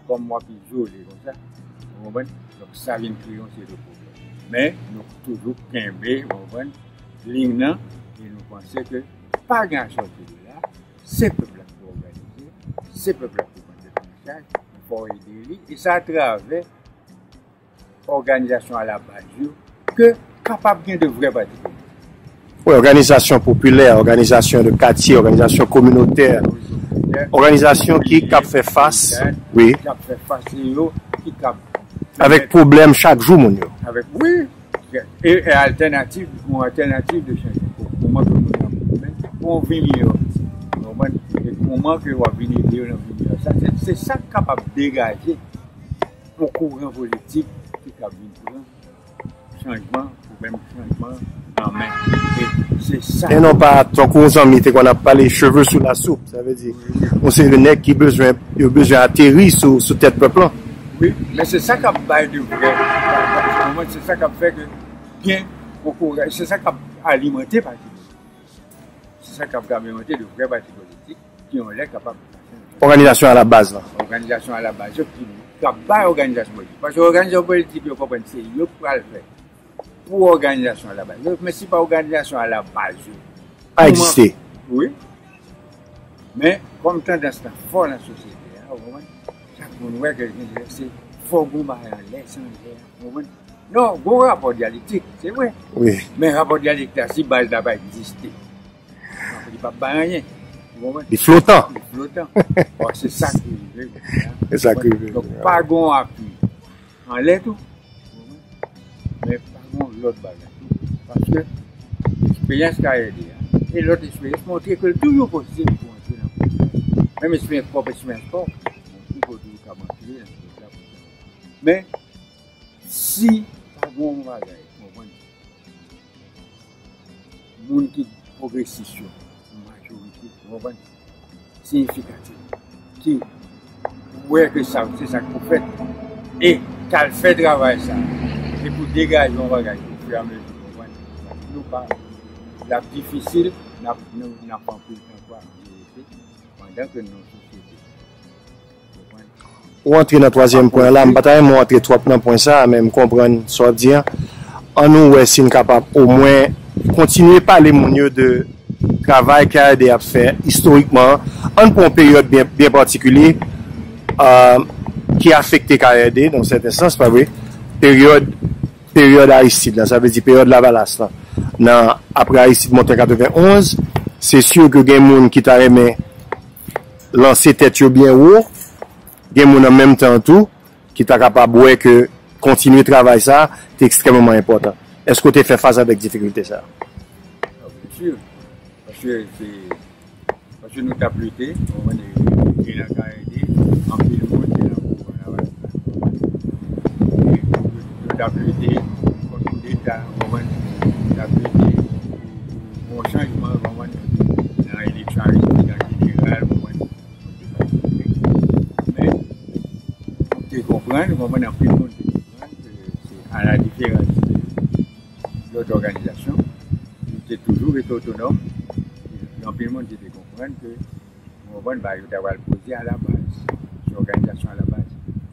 Kòm w ap izole konsa, w konprann? Donk sa vin kreye yon seri de pwoblèm. Men nou toujou kenbe, w konprann, liy nan, e nou panse ke pa gen asòti de la, se pèp la ki pou òganize, se pèp la ki pou pran tèt li an chaj, fò ede li, e se atravè òganizasyon a la baz yo ke kapab gen de vrè pati politik. Wi, òganizasyon popilè, òganizasyon de katye, òganizasyon kominotè, òganizasyon ki k ap fè fas, wi, k ap fè fas yo, ki k ap avèk pwoblèm chak jou moun yo. Avèk, wi, e, e altènativ, yon altènativ de chanjman. Kòman ke moun yo ap, yon vi miyò, w konprann? E kòman ke w ap vin ede yo nan vi miyò. Sa, se, se sa k kapab degaje yon kouran politik ki kab vin pran chanjman, pwoblèm chanjman an men. E Se sa. E non pa tankou yon zanmi te konn ap pale cheve sou la soup. Sa vle di, yon seri de nèg ki bezwen, yo bezwen ateri sou, sou tèt pèp lan. Wi, men se sa k ap bay de vrè, se sa k ap fè ke gen kokoray, se sa k ap alimante pati politik. Se sa k ap alimante de vrè pati politik ki yon lè kapab Òganizasyon alabaz lan. Òganizasyon alabaz yo ki, k ap bay òganizasyon politik. Paske òganizasyon politik yo konprann se yo k pral fè pou òganizasyon alabaz yo. Men si pa òganizasyon alabaz yo, pa egziste. Wi. Men, kòm tandans lan fò nan sosyete a, ou konprann? Chak moun wè ke se fò gon bagay anlè, se anlè, ou konprann? Non, gon rapò dyalektik, se vre. Wi. Men rapò dyalektik la, si baz la pa egziste, li p ap bay anyen. Ou konprann? Li flotan. Li flotan. Bon, se sa ki rive kounye a. Se sa ki rive. Donk, pa gon apui anlè tou. Men pa gon lòt bagay tou. Paske eksperyans K R D a e lòt eksperyans montre ke l toujou posib pou antre nan politik. Menm eksperyans, pwòp eksperyans pa w, montre ke w toujou kab antre nan politik la. Men, si pa gon bagay, ou konprann? Moun ki pwogresis yo, majorite, ou konprann, siyifikatif, ki wè ke sa, se sa k pou fèt, e k al fè travay sa, e pou degaje yon bagay ofiramezu, ou konprann, nou pa, l ap difisil, n ap, nou, n ap anpil tan kwa rete, pandan ke nan sosyete. Ou antre nan twazyèm pwen la, m pa ta renmen w antre twòp nan pwen sa a, men m konprann sa w ap di an. Ann nou wè si n kapab omwen kontinye pale moun yo de travay K R D ap fè istorikman an. Ann pran yon peryòd byen, byen patikilye, euh, ki afekte K R D, nan yon sèten sans, pa vre? Peryòd, peryòd Aristide la, sa vle di peryòd Lavalas la. Nan, apre Aristide monte an katrevenn onz, se si ke gen moun ki ta renmen lanse tèt yo byen wo, gen moun an menm tan tou ki ta kapab wè ke kontinye travay sa a te ekstrèmeman enpòtan. Èske w te fè fas avèk difikilte sa a? Ah, byen si. Paske se, paske nou t ap lite, ou konprann, e, e nan K R D, anpil moun te nan pouvwa la, e, yo t ap lite kont koudeta, ou konprann, yo t ap lite pou yon chanjman, ou konprann, nan eleksyon Aristide an jeneral, ou konprann. Men, nou te konprann, ou konprann, anpil moun te konprann ke se a la diferans de lòt òganizasyon, nou te toujou rete otonòm. Anpil moun te, te konprann ke, ou konprann, bagay yo ta pral poze a la baz, se òganizasyon a la baz.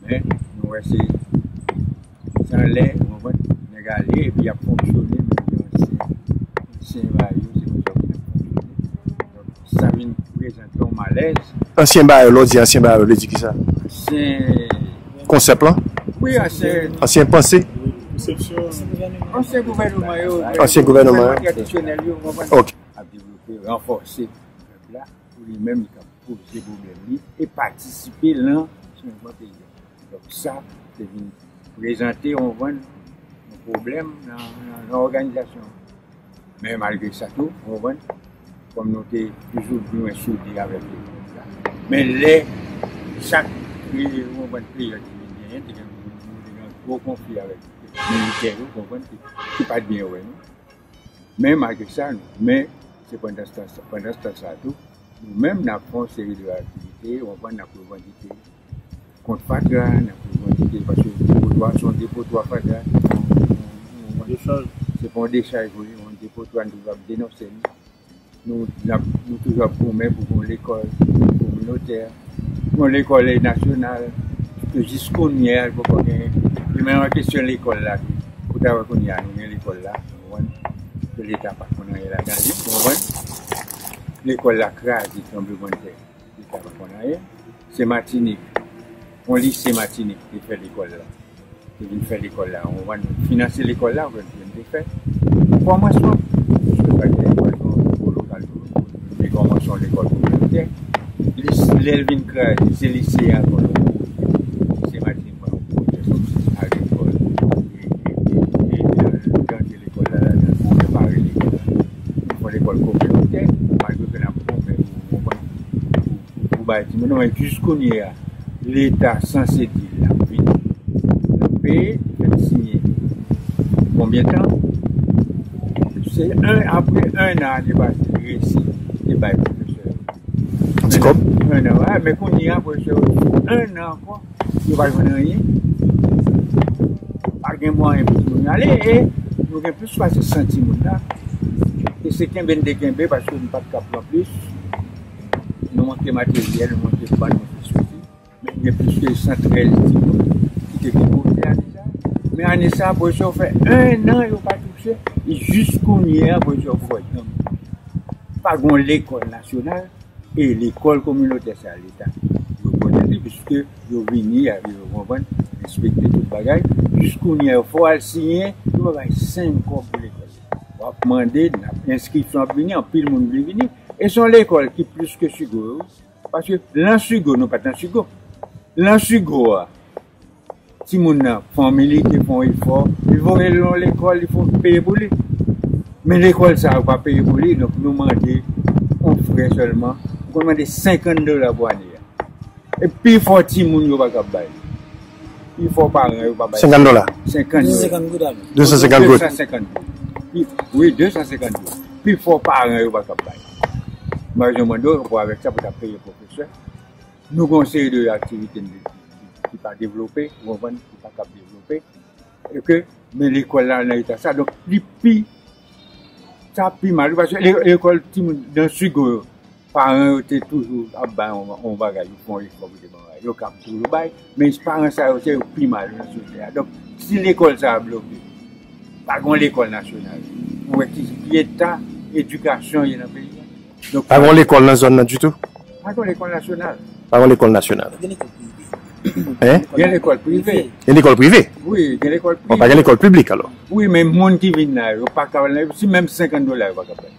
Men, nou wè se Se anlè, ou konprann? Nèg ale, epi y ap fonksyone menm jan ansyen, ansyen bagay yo, se konsa pou y ap fonksyone. Donk, sa vin prezante yon malèz. Ansyen bagay yo, lè w di ansyen bagay yo, vle di kisa? Ansyen konsèp lan? Wi, ansyen. Ansyen panse? Ansyen gouvènman yo. Ansyen gouvènman yo. Tradisyonèl yo, ou konprann? Ok. Ap devlope, ranfòse pèp la, pou li menm li ka poze pwoblèm li e patisipe nan chanjman peyi a. Donk sa te vin prezante yon, yon pwoblèm nan, nan, nan òganizasyon an. Men malgre sa tou, ou konprann, kòm nou te toujou byen soude avèk yo, men lè chak, ou konprann, peryòd ki vin genyen, te gen, nou te gen gwo konfli avèk militè yo, ou konprann, ki, ki pa t byen wè nou. Men malgre sa, nou, men se pandan tan sa, pandan tan sa tou, nou menm n ap fè yon seri de aktivite, ou konprann, n ap revandike kont fatra, n ap revandike, paske depotwa se yon depotwa fatra, se pa yon dechaj, wi, yon depotwa, nou toujou ap denonse li. Nou, n ap, nou toujou ap goumen pou yon lekòl kominotè, yon lekòl nasyonal, ke jis kounye a, li poko genyen. Li menm an kesyon lekòl la, ou ta wè kounye a, nou gen lekòl la, ou konprann, ke Leta pa konn anyen ladan li, ou konprann. Lekòl la kraze, tranblemanntè, Leta pa konn anyen. Se Matinik, yon lise Matinik te fè lekòl la. Te vin fè lekòl la, ou konprann, finanse lekòl la, ou konprann, te fè yon kòmansman. Te kòmanse yon lekòl kominotè. Li, lè l vin kraze, se lise a ankò, se Matinik pran yon pwojè kòmsi agrikòl. E, e, e, e, e, lekòl la, ladan, pou repare lekòl la. Fè lekòl kominotè, malgre ke n ap goumen pou, pou, pou, pou bay timoun yo, men jis kounye a, Leta sanse di l ap vini, l ap peye, li fè l siyen. Konbyen tan? Plis Se en, apre en an, ane pase, li resi, li bay pwofesè yo. Yon ti kòb? En an, wi, men kounye a, pwofesè yo, en an ankò, yo pa jwenn anyen. Pa gen mwayen pou timoun yo ale, e nou gen plis pase san timoun la. E se kenbe n te kenbe, paske nou pa t ka pran plis. Nou manke materyèl, nou manke ban, nou manke sesi. Men gen plis ke san trèz timoun ki te vin kote ane sa. Men ane sa, pwofesè yo fè en an yo pa touche. E jis kounye a, pwofesè yo poko janm. Pa gen lekòl nasyonal e lekòl kominotè sa Leta rekonèt li, piske yo vini, yo konprann, enspekte tout bagay. Jis kounye a, yo fò al siyen, yo pa bay senk kòb pou lekòl. W ap mande, n ap, enskripsyon ap vini, anpil moun vle vini. E se yon lekòl ki plis ke Sigo, wi. Paske lan Sigo, nou pa t lan Sigo. Lan Sigo a, timoun nan, fanmi li te fè yon efò, li voye l nan lekòl, li fè peye pou li. Men lekòl sa yo pa peye pou li, donk nou mande yon frè sèlman, nou konn mande senkant dola pou ane a. E pi fò timoun yo pa kab bay. Pi fò paran yo pa bay. Senkant dola. Senkant dola. Desansenkant goud. Desansenkant goud. Desansenkant goud. Pi, wi, desansenkant goud. Pi fò paran yo pa kab bay. Mwen mande w, pou avèk sa, pou ta peye pwofesè. Nou gen yon seri de aktivite ki, ki, ki pa devlope, ou konprann, ki pa kab devlope. E ke, men lekòl la nan eta sa, donk li pi, sa pi mal, paske le-, lekòl timoun nan Sigo yo, paran yo te toujou ap bay yon, yon bagay, yo fè yon efò pou te ban bagay, yo kab toujou bay, men paran sa yo, se yo pi mal nan sosyete a. Donk, si lekòl sa a bloke, pa gen lekòl nasyonal, ou wè ki, ki eta edikasyon ye nan peyi a. Donk, pa gen lekòl nan zòn nan ditou? Pa gen lekòl nasyonal. Pa gen lekòl nasyonal. Gen lekòl prive. Hein? Gen lekòl prive. Gen lekòl prive? Wi, gen lekòl prive. Bon, pa gen lekòl piblik, alò? Wi, men moun ki vin la, yo pa ka al nan, si menm senkant dola, yo pa ka bay.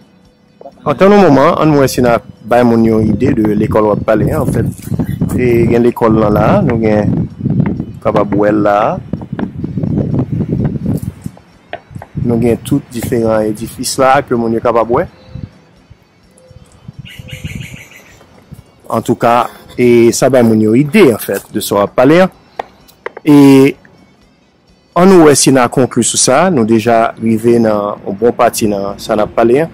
Antann yon moman, ann wè si n a bay moun yon ide de lekòl w ap pale a, anfèt. E gen lekòl lan la, nou gen, kapab wè l la. Nou gen tout diferan edifis la ke moun yo kapab wè. Antouka, e sa bay moun yo ide, anfèt, de sa w ap pale a. E ann nou wè si n a konkli sou sa, nou deja rive nan yon bon pati nan sa n ap pale a.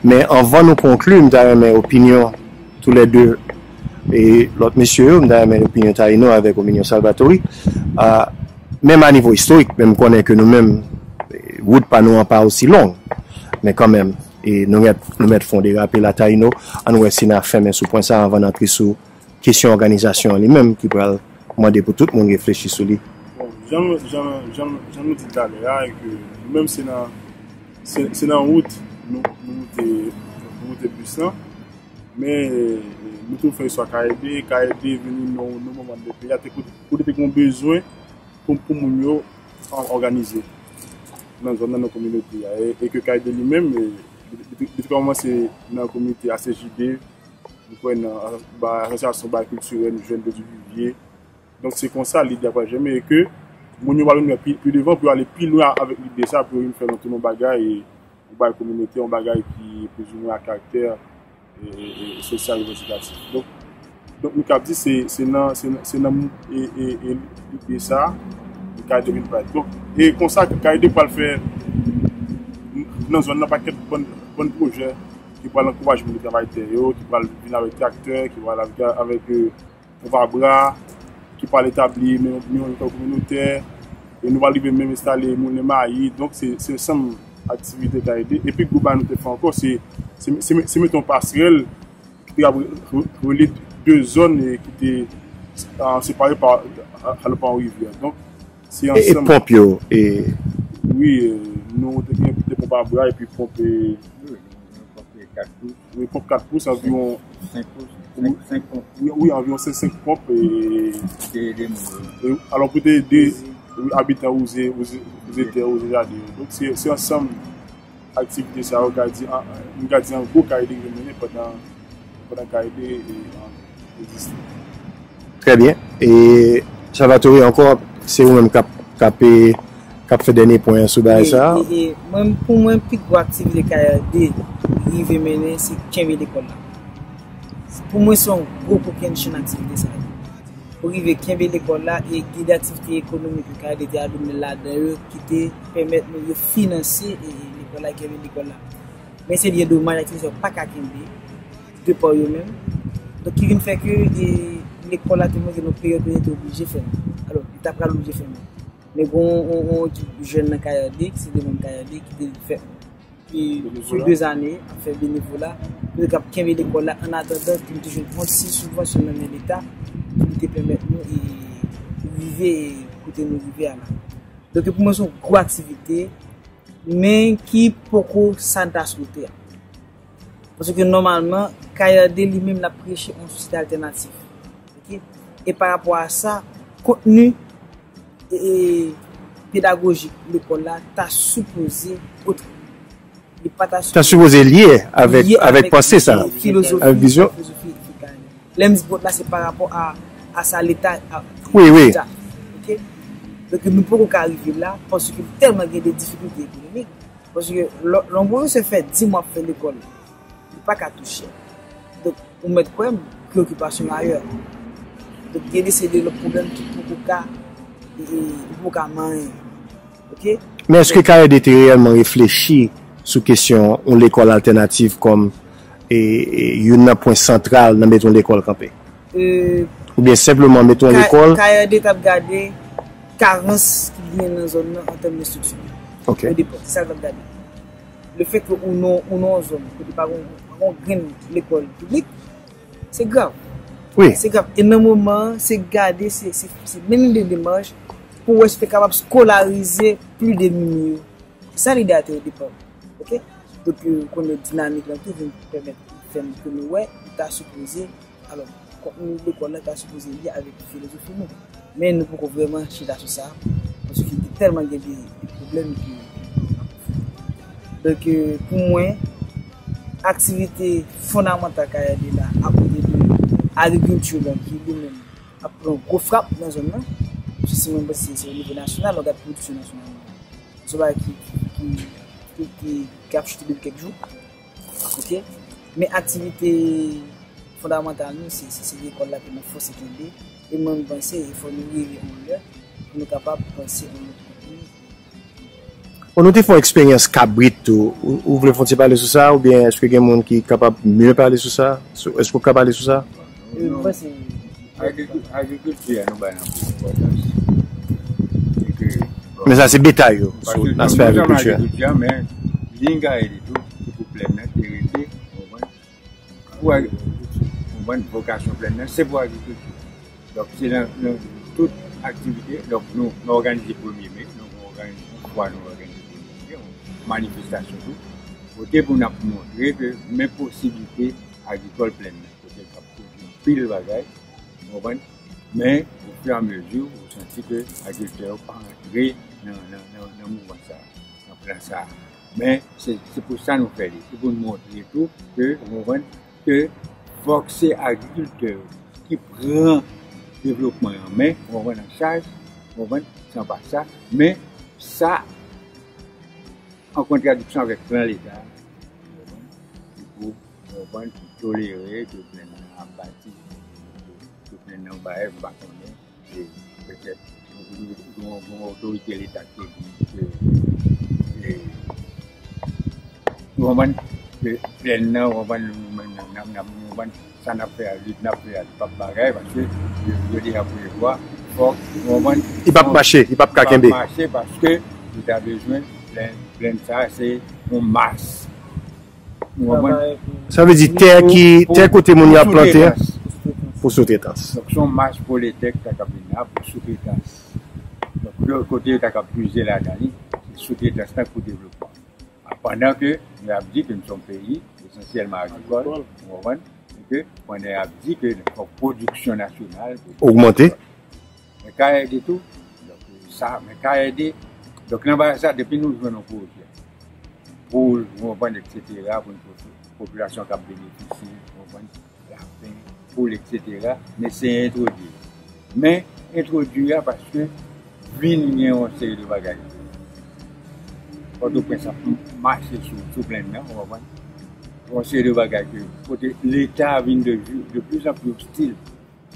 Men anvan nou konkli, m ta renmen opinyon toulède e lòt mesye yo, m ta renmen opinyon Taïno avèk opinyon Salvatore. A, menm a nivo istorik, men m konnen ke nou menm, e, wout pa nou an pa osi long. Men kanmenm, e nou mèt, nou mèt fè yon derape la, Taïno, ann wè si n a fèmen sou pwen sa a anvan n antre sou kesyon òganizasyon an li menm ki pral mande pou tout moun reflechi sou li. Bon, jan, jan, jan, jan nou di talè a, e ke nou menm se nan, se, se nan wout nou, nou moute, nou moute bis lan. Men, e, nou tou fè istwa K E D, K E D vini nan, nan moman de peyi a, te kote, kote te gen bezwen pou, pou moun yo an-, òganize nan zòn nan, nan kominote a. E, e ke K E D li menm, e, li, li, li te kòmanse nan komite A C J D, nou kwè nan, ba, asosyasyon bay kiltirèl, jèn de Divivye. Donk, se konsa lide a pral jèmen e ke moun yo pral vin wè pi, pi devan pou yo ale pi lwen avèk lide sa, pou yo vin fè nan tout yon bagay, e yon bagay kominotè, yon bagay ki plizoumwen a karaktè, e, e, e sosyal revandikatif. Donk, donk, nou kab di se, se nan, se nan, se nan, e, e, e lide sa, K E D vin parèt. Donk, e konsa, K E D pral fè nan zòn nan pakèt bòn, bòn pwojè ki pral ankouraje moun yo travay tè yo, ki pral vin avèk traktè, ki pral avèk, avèk, e, Konpabra, ki pral etabli men, men yon lekòl kominotè, e nou pral rive menm enstale moulen mayi. Donk, se, se ansanm aktivite K E D. Epi gwo bagay nou te fè ankò, se, se, se, se mete yon pasrèl ki te ap re-, re-, rele de zòn, e ki te, a, separe pa, a, alò pa yon rivyè. Donk, se ansanm. E, e ponp yo, e wi, e, nou te gen de ponp a bra, epi ponp, e, wi, kat pous. Wi, ponp kat pous, anviwon senk pous. Wi, senk ponp. Wi, wi, anviwon senk, senk ponp, e, te ede moun yo. E, alò, pou te ede, wi, abitan wouze, wouze, wouze tè, wouze jaden yo. Donk, se, se ansanm aktivite sa yo, ka di, an, an, nou ka di an gwo K E D ki mennen pandan, pandan K E D, e, an, egziste. Trè byen. E Salvatore, ankò, se ou menm k ap, k ap, e, k ap fè dènye pwen an sou bagay sa a. E, e, e, mwen, pou mwen, pi gwo aktivite K E D rive mennen, se kenbe lekòl la. Pou mwen, se yon gwo kokennchenn aktivite sa a. Pou rive kenbe lekòl la e gen de aktivite ekonomik ke K R D te ap mennen ladan yo ki te pèmèt nou yo finanse e, e lekòl la, kenbe lekòl la. Men se byen domaj, aktivite sa yo pa ka kenbe de pa yo menm. Donk ki vin fè ke e, lekòl la te monte nan peryòd ke yo te oblije fèmen. Alò, yo ta pral oblije fèmen. Men gen yon, yon, yon ekip jèn nan K R D, ki se de manm K R D, ki te fè e sou de zane ap fè benevola pou yo kab kenbe lekòl la an atandan ke nou te jwenn yon ti sibvansyon nan men Leta ki te pèmèt nou e rive kote nou rive a la. Donk pou mwen se yon gwo aktivite, men ki poko sa n ta swete a. Paske nòmalman, K R D li menm l ap preche yon sosyete altènatif. Ok? E pa rapò a sa, kontni e, e, pedagojik lekòl la ta sipoze otrè. Li pa ta Ta sipoze lye avèk, lye avèk avèk panse sa, filozofi, avèk vizyon. Filozofi, filozofi K R D. Lè m di pòt la, se pa rapò a, a sa Leta a Wi, wi. Leta. Ok? Donk, nou poko ka rive la, paske tèlman gen de difikilte ekonomik. Paske lè, lè yon pwofesè fè di mwa ap fè lekòl, li pa ka touche. Donk, ou mèt kwè m, preokipasyon ayè. Donk, gen de seri de lòt pwoblèm ki poko ka, e, e, poko ka manyen. Ok? Men èske K R D te reyèlman reflechi sou kesyon yon lekòl altènatif kòm, e, e, youn nan pwen santral nan mete yon lekòl kanpe? E, Oubyen senpleman mete yon K-, lekòl? K R D t ap gade karans ki genyen nan zòn nan an tèm de estrikti. Ok. O depa, se sa l t ap gade. Le fèt ke ou nan, ou nan yon zòn kote pa gen, pa gen yon grenn lekòl piblik, se grav. Wi. Se grav. E nan moman an, se gade, se, se, se mennen de demach pou wè si te kapab skolarize plis de moun yo. Se sa lide a te o depa. Ok? Donk, euh, konnen dinamik lan tou vin pèmèt fè n ke nou wè, li ta sipoze, alò, kontni lekòl la ta sipoze lye avèk filozofi nou. Men nou poko vrèman chita sou sa, paske te tèlman gen de, de pwoblèm ke, donk, euh, pou mwen, aktivite fondamantal K R D la, akote de agrikilti lan ki li menm ap pran gwo frap nan zòn nan, paske si mwen panse se o nivo nasyonal, lè w gad pwodiksyon nasyonal nan, se yon bagay ki, ki, ki, ki, ki ap chite depi kèk jou. Ok? Men aktivite fondamantal nou, se, se, se lekòl la ke nou fòse kenbe. E mwen, m panse, e fò nou rive yon lè pou nou kapab panse yon lòt kontni. Bon, nou te fè yon eksperyans kabrit tou. Ou, ou vle fè yon ti pale sou sa, oubyen èske gen moun ki kapab mye pale sou sa? Sou, èske w ka pale sou sa? Euh, m panse Agrikil-, agrikilti a nou bay anpil enpòtans. E ke, bon, men sa se detay yo, paske sou nou, aspè nou janm agrikilti a. Agrikilti a, men liy K R D tou, se pou plèn nan te rete, ou konprann? Pou agri-, ou konprann, vokasyon plèn nan, se pou agrikilti. Donk, se nan, nan tout aktivite, donk, nou, nou òganize premye me, nou òganize, yon fwa nou òganize premye me, yon manifestasyon tou, kote pou n ap montre ke men posiblite agrikòl plèn nan, kote l k ap pwodui anpil bagay, ou konprann? Men, ofiramezi, ou santi ke agriktè yo pa rantre nan, nan, nan, nan mouvman sa a, nan plan sa a. Men, se, se pou sa nou fè li. Se pou n montre tou ke, ou konprann, ke fòk se agrikiltè yo ki pran devlopman an men, ou konprann, an chaj, ou konprann, se pa sa. Men, sa, an kontradiksyon avèk plan Leta, ou konprann, ki pou, ou konprann, ki tolere ke plèn nan ap bati, ke plèn nan bay, m pa konnen, e petèt, yon, yon, yon otorite Leta ki te di ke, e, ou konprann, ke plèn nan, ou konprann, nou menm, n ap, n ap, ou konprann, sa n ap fè a, lit n ap fè a, li p ap bagay, paske yo, yo deja prevwa, fòk, ou konprann, li p ap mache, li p ap ka kenbe. Li p ap mache paske li ta bezwen, plèn, plèn sa a, se yon mas. Ou konprann? Sa vle di tè ki, pou, tè kote moun yo ap plante a, pou soutretans. Pou soutretans. Donk, se yon mas pwoletè ki ta kab vin la pou soutretans. Donk, lòt kote yo ta kab puize ladan li, se soutretans lan pou devlopman. Pandan ke y ap di ke nou se yon peyi esansyèlman agrikòl, ou konprann? E ke pandan y ap di ke fòk pwodiksyon nasyonal ogmante. Men K R D tou, donk, sa, men K R D, donk, nan bagay sa, depi nou jwenn yon pwojè, pou, ou konprann, etsetera, pou n, popilasyon k ap benefisye, ou konprann, lapen, poul, etsetera, n eseye entwodui. Men, entwodui a paske vin gen yon seri de bagay. Pòtoprens ap mache sou, sou plèn nan, ou konprann? Yon seri de bagay ke, kote Leta vin de, de plus en plus ostil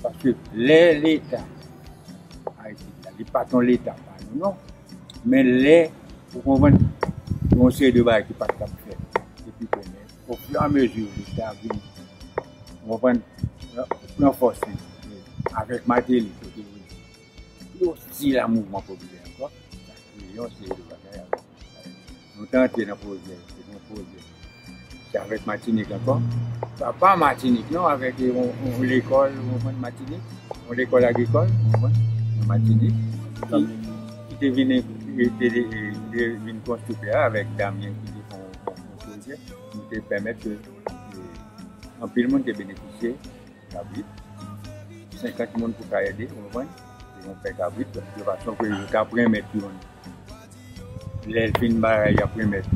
Paske lè Leta Ayiti la, li pa t yon Leta pa nou, non. Men lè, ou konprann, yon seri de bagay ki pa t ap fèt. Epi konnen, ofiramezi, Leta vin, ou konprann, ranfòse, avèk Martelly, kote yo vin pi ostil a mouvman popilè ankò, sa kreye yon seri de bagay avèk. Nou te antre nan pwojè, se yon pwojè. Se avèk Matinik ankò. Sa pa Matinik, non, avèk yon, yon lekòl, ou konprann, Matinik, yon lekòl agrikòl, ou konprann, nan Matinik, ki, ki te vin, te, te, te, te vin konstwi la avèk Damien ki te fè yon, yon, yon pwojè. Nou te pèmèt ke, e, anpil moun te benefisye. Kabrit. Senkant moun pou K R D, ou konprann? Se yon pè kabrit, de fason ke yo t ap renmèt youn. Lè l fin bay, y ap renmèt.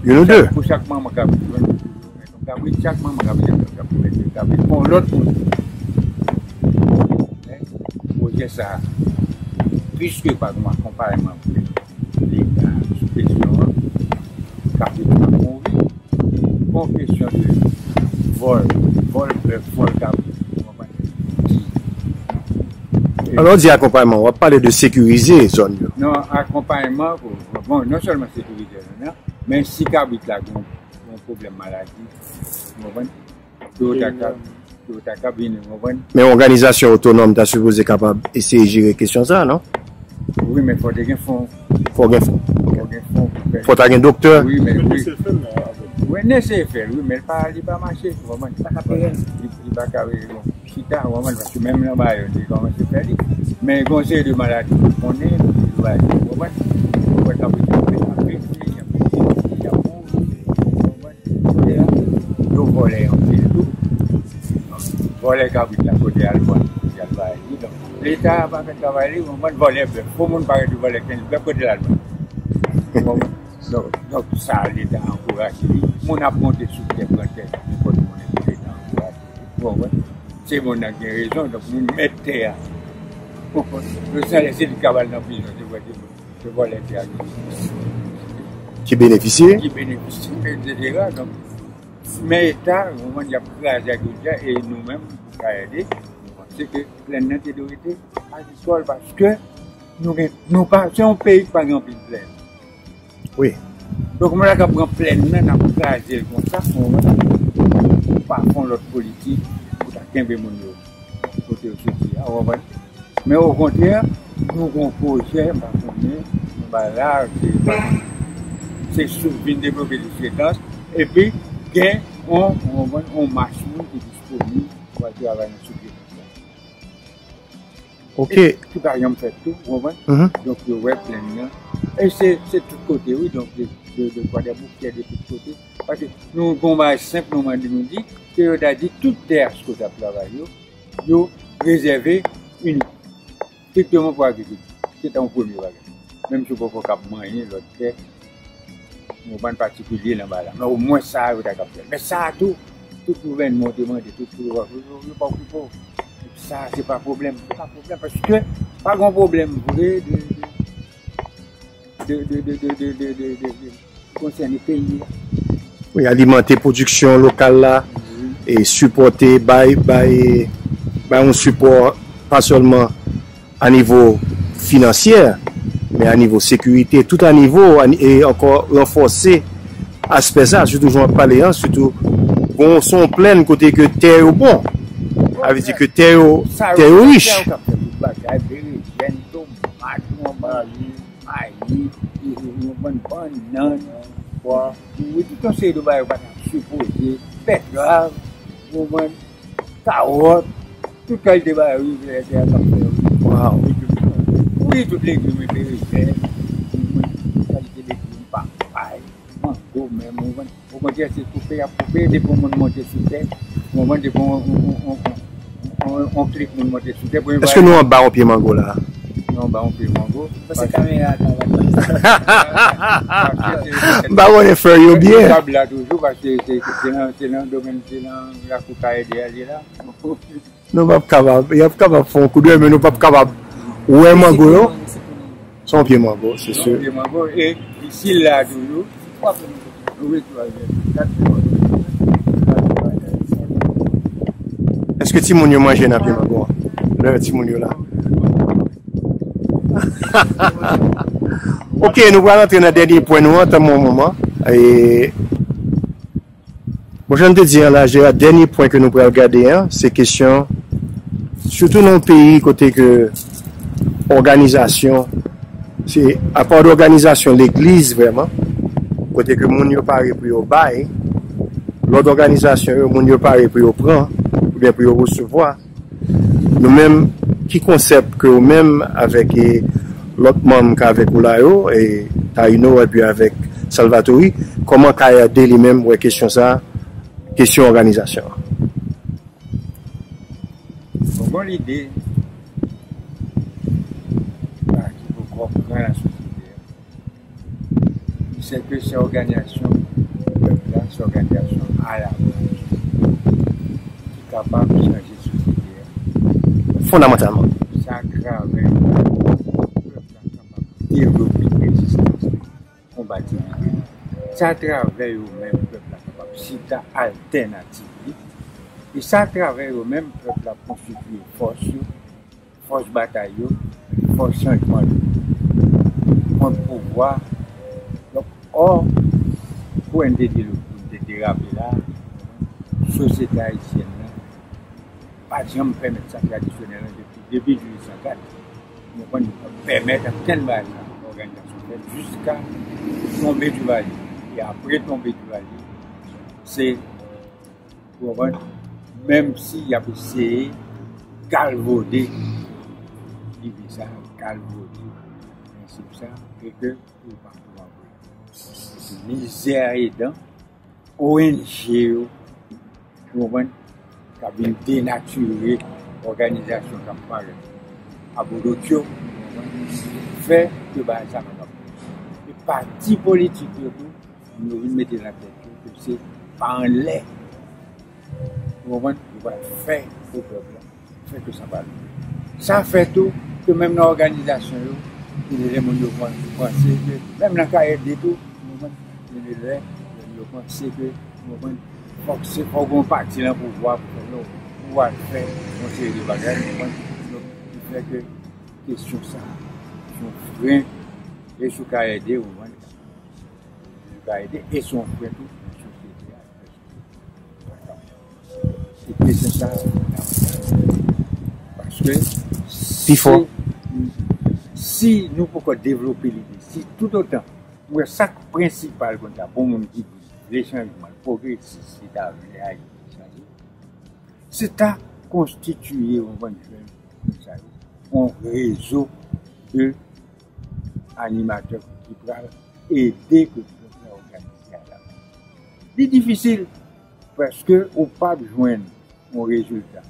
Youn ou de? Pou chak manman kabrit, youn, yon kabrit, chak manman kabrit, y ap renmèt yon kabrit pou yon lòt moun. Men, pwojè sa a, piske pa gen akonpayman pou Leta sou kesyon an, kabrit ap mouri. Gon kesyon de vòl, vòl bèf, vòl kabrit, ou konprann? Alò, w di akonpayman, w ap pale de sekirize zòn yo. Non, akonpayman, bon, non sèlman sekirize zòn nan, men si kabrit la gon, gon pwoblèm maladi, ou konprann? Ke yo ta ka, ke yo ta ka vini, ou konprann? Men yon òganizasyon otonòm ta sipoze kapab eseye jere kesyon sa, non? Wi, men fò te gen fon. Fò gen fon. Ok. Fò gen fon pou fè. Fò ta gen doktè. Wi, men wi. N S F L la, avèk. Wi, N S F L, wi, men li pa, li pa mache, ou konprann? Li pa ka peye. Li, li pa ka, bon, chita, ou konprann? Paske menm nan Bayonn, li kòmanse fè li. Men gon seri de maladi pou konnen, ou konprann? Ou konprann? Ou konprann? Kote a, yo vòlè anpil tou. Vòlè kabrit la, kote al vann, kote al bay li. Donk, Leta pa fè travay li, ou konprann, vòlè bèf. Pou moun pa rete vòlè kenz bèf, kote l al vann? Ou konprann? Donk, donk, sa, Leta ankouraje li. Moun ap monte sou tè, pran tè, nenpòt moun, epi Leta ankouraje li. Ou konprann? Se moun nan gen rezon, donk, moun mèt tè a. Ou konprann? Yo sanlè, se li k ap al nan prizon, se vre, se vre. Se vòlè tè a ki, ki benefisye. Ki benefisye, etsetera. Donk, men Eta, ou konprann, y ap kraze ak yo deja, e nou menm, K R D, nou panse ke plèn nan te dwe rete agrikòl, paske nou gen, nou pa, se yon peyi ki pa gen anpil plèn. Wi. Donk, moun la k ap pran plèn nan, n ap kraze l konsa, ou konprann, ou pa fè yon lòt politik pou ta kenbe moun yo kote yo soti a, ou konprann? Men okontrè, nou gon pwojè, m pa konnen, nou bay la, se, pa konnen. Se sou vin devlope sou Setans, epi gen on, on, on mas moun ki disponib pou al travay nan Setans. Ok. E tou pa janm fèt tou, ou konprann? Mhm. Donk, yo wè plèn nan. E se, se tout kote, wi, donk, de, de, de Kwadèboukè, de tout kote. Paske nou gon bagay senp, nou mande, nou di, ke yo ta di tout tè Asco t ap travay yo, yo rezève inik, strikteman pou agrikilti. Se ta yon premye bagay. Menm si w poko kab manyen lòt tè, yon bann patikilye nan bagay la. Men omwen sa a, yo ta kab fè l. Men sa a tou, tout gouvènman w te mande, tout pouvwa, yo, yo, yo pa okipe w. Sa a, se pa pwoblèm, se pa pwoblèm, paske pa gen pwoblèm vre de, de, de, de, de, de, de, de, de, de, de, konsène peyi a. Wi, alimante pwodiksyon lokal la, wi, e sipòte, bay, bay, bay yon sipò, pa sèlman a nivo finansyè, men a nivo sekirite, tout a nivo, a ni-, e ankò ranfòse aspè sa, sitou jan w ap pale an, sitou, bon, se yon plèn kote ke tè yo bon. Sa vle di ke tè yo, tè yo rich. Sa yo ka fè tout bagay, berejèn, tomat, yon bagay. Mayi, yon bann bannann, pwa, wi, tout yon seri de bagay yo pa t ap sipoze, bètrav, ou konprann, kawòt, tout kalite bagay, wi, lè tè a t ap fè, wi. Waw. Wi, tout legim, wi, berejèn, tout kalite legim, papay, mango menm, ou konprann. Okontrè, se koupe y ap koupe, depi yon moun monte sou tè, ou konprann, depi yon, yon, yon, yon, yon, yon klik moun monte sou tè, premye bagay. Èske nou anba yon pye mango la? Nou anba yon pye mango. Paske kamera a travay. Paske se, se, m pa konnen fè yo byen. Tab la toujou, paske se, se, se nan, se nan domèn, se nan lakou K R D a li ye la. Nou p ap kapab, y ap kapab fè yon koudwen, men nou p ap kapab wè mango yo. Se yon pye mango, se si. Se yon pye mango, e isi la toujou. Wi, twa, kat. Ke timoun yo manje nan pye mango an? Lè timoun yo la. Ok, nou pral antre nan dènye pwen nou an, tann mwen yon moman. E, bon, jan m te di an la, Jera, dènye pwen ke nou pral gade an, se kesyon, sitou nan yon peyi kote ke òganizasyon, se apa de òganizasyon legliz vrèman, kote ke moun yo pare pou yo bay, lòt òganizasyon yo, moun yo pare pou yo pran, oubyen pou yo resevwa. Nou menm, ki konsèp ke ou menm avèk, e, lòt manm k avèk ou la yo, e, Taino epi avèk Salvatore, kòman K R D li menm wè kesyon sa, kesyon òganizasyon an? Bon, bon lide, pa ki poko pran la sosyete a. Se ke se òganizasyon pèp la, se òganizasyon a la baz ki kapab chanje sosyete a. Fondamantalman. Se atravè pèp la kapab devlope rezistans li, konbati li. Se atravè yo menm pèp la kapab chita altènativ li. E se atravè yo menm pèp la konstitiye fòs yo, fòs batay yo, fòs chanjman yo kont pouvwa. Donk, ò, pou N T D, pou N T D raple la, sosyete ayisyèn nan pa t janm pèmèt sa tradisyonèl lan depi, depi dizuit san kat. Nou konn pèmèt ankenn bagay sa, òganizasyon fèt jiska tonbe Duvalier. E apre tonbe Duvalier, se Ou konprann? Menm si y ap eseye galvode lide sa, galvode prensip sa, e ke yo pa pran vre. Mizè edan, O N G yo, ou konprann, k ap vin denatire òganizasyon k ap parèt abodotyo, ou konprann, fè ke bagay sa pa t ap. E pati politik yo tou, Yo vin mete nan tèt yo ke se pa anlè, ou konprann, yo pral fè pou pèp la, fè ke sa pral. Sa fè tou ke menm nan òganizasyon yo, gen de lè moun yo pan-, panse ke, menm nan K R D tou, ou konprann, gen de lè yo panse ke, ou konprann, fòk se, fòk gon pati nan pouvwa pou fè non, pouvwa fè yon seri de bagay, ou konprann, donk, ki fè ke kesyon sa, se yon fren, e sou K R D, ou konprann, Li ka ede e se yon fren tou nan sosyete a. Se kesyon sa a fondamantal. Paske si, si nou poko devlope lide, si toutotan, mwen sa k prensipal konn sa pou moun ki vle chanjman, pwogresis, li ta vle Ayiti chanje, se ta konstitiye yon bann jèn konn sa yo, yon rezo de animatè ki pral ede ke pèp la òganize a la. Li difisil, paske ou p ap jwenn yon rezilta.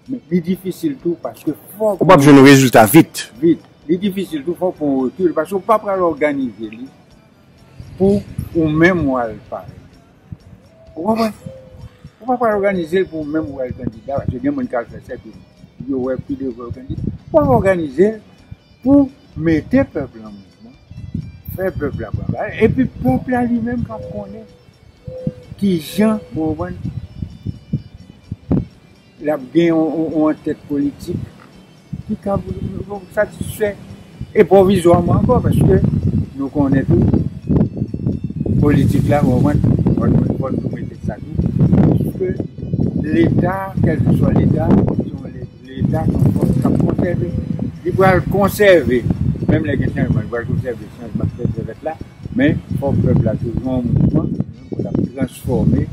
Men li difisil tou, paske fòk ou p ap jwenn yon rezilta vit. Vit. Li difisil tou, fòk pran yon rekil, paske ou pa pral òganize li pou ou menm w al parèt. Ou konprann? Ou pa pral òganize l pou ou menm ou al kandida, paske gen moun k al fè sa epi yo wè pi devan yo kandida. Ou pa òganize l pou mete pèp la an mouvman, fè pèp la pran bagay, epi pèp la li menm k ap konnen kijan, ou konprann, l ap gen yon, yon, yon antèt politik ki ka satisfè e pwovizwaman ankò, paske nou konnen tou, politik la, ou konprann, fò nou, fò nou mete sa tou, paske Leta, kèlkeswa Leta, se yon le-, Leta, se yon fòs k ap konsève. Li pral konsève, menm lè gen chanjman, li pral konsève chanjman k fèt la, men fòk pèp la toujou an mouvman pou l ap transfòme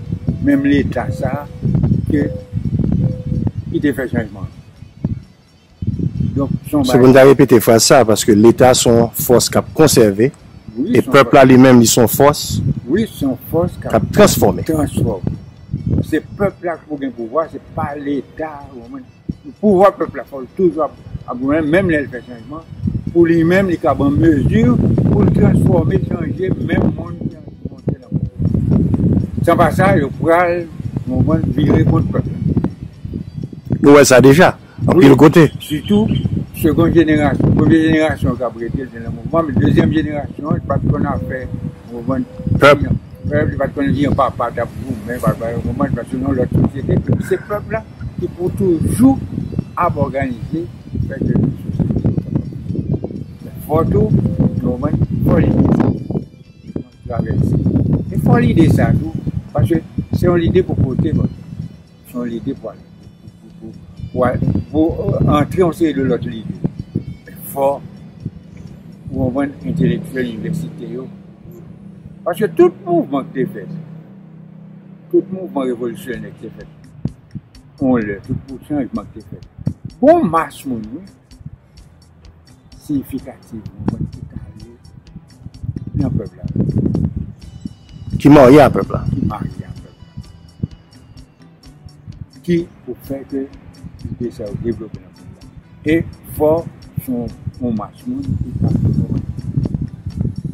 menm Leta sa a ke, ki te fè chanjman. Donk, se yon bagay. Se pou n ta repete fraz sa a, paske Leta se yon fòs k ap konsève, wi, e pèp la li menm, li se yon fòs, wi, se yon fòs k ap transfòme. Transfòme. Se pèp la ki pou gen pouvwa, se pa Leta, ou konprann? Pouvwa pèp la, fò l toujou ap, ap goumen, menm lè l fè chanjman, pou li menm, li kab an mezi pou l transfòme, chanje menm moun ki monte nan pouvwa. San pa sa, yo pral, ou konprann, vire kont pèp la. Nou wè sa deja, anpil kote. Wi, sitou, segonn jenerasyon, premye jenerasyon k ap rete, l te nan mouvman, men dezyèm jenerasyon, li pa t konn afè, ou konprann, pèp. Pèp, li pa t konn li an papa t ap goumen, papa, ou konprann, paske nan lòt sosyete, se pèp la. ki pou toujou ap òganize, fè ke sosyete yo kapab. Men fò tou, nou konprann, fò lide sa travèse. E fò lide sa tou, paske se yon lide pou pote, bon, se yon lide pou al pou, pou, pou, pou, pou antre yon seri de lòt lide. Men fò ou konprann entelektyèl inivèsite yo. Paske tout mouvman ki te fèt, tout mouvman revolisyonè ki te fèt, yon lè, tout pou chanjman ki te fèt, bon mas moun, wi, siyifikativman, ou konprann, ki t ale nan pèp la. Ki marye a pèp la. Ki marye a pèp la. Ki pou fè ke lide sa yo devlope nan peyi a. E fò se yon, yon mas moun ki pa,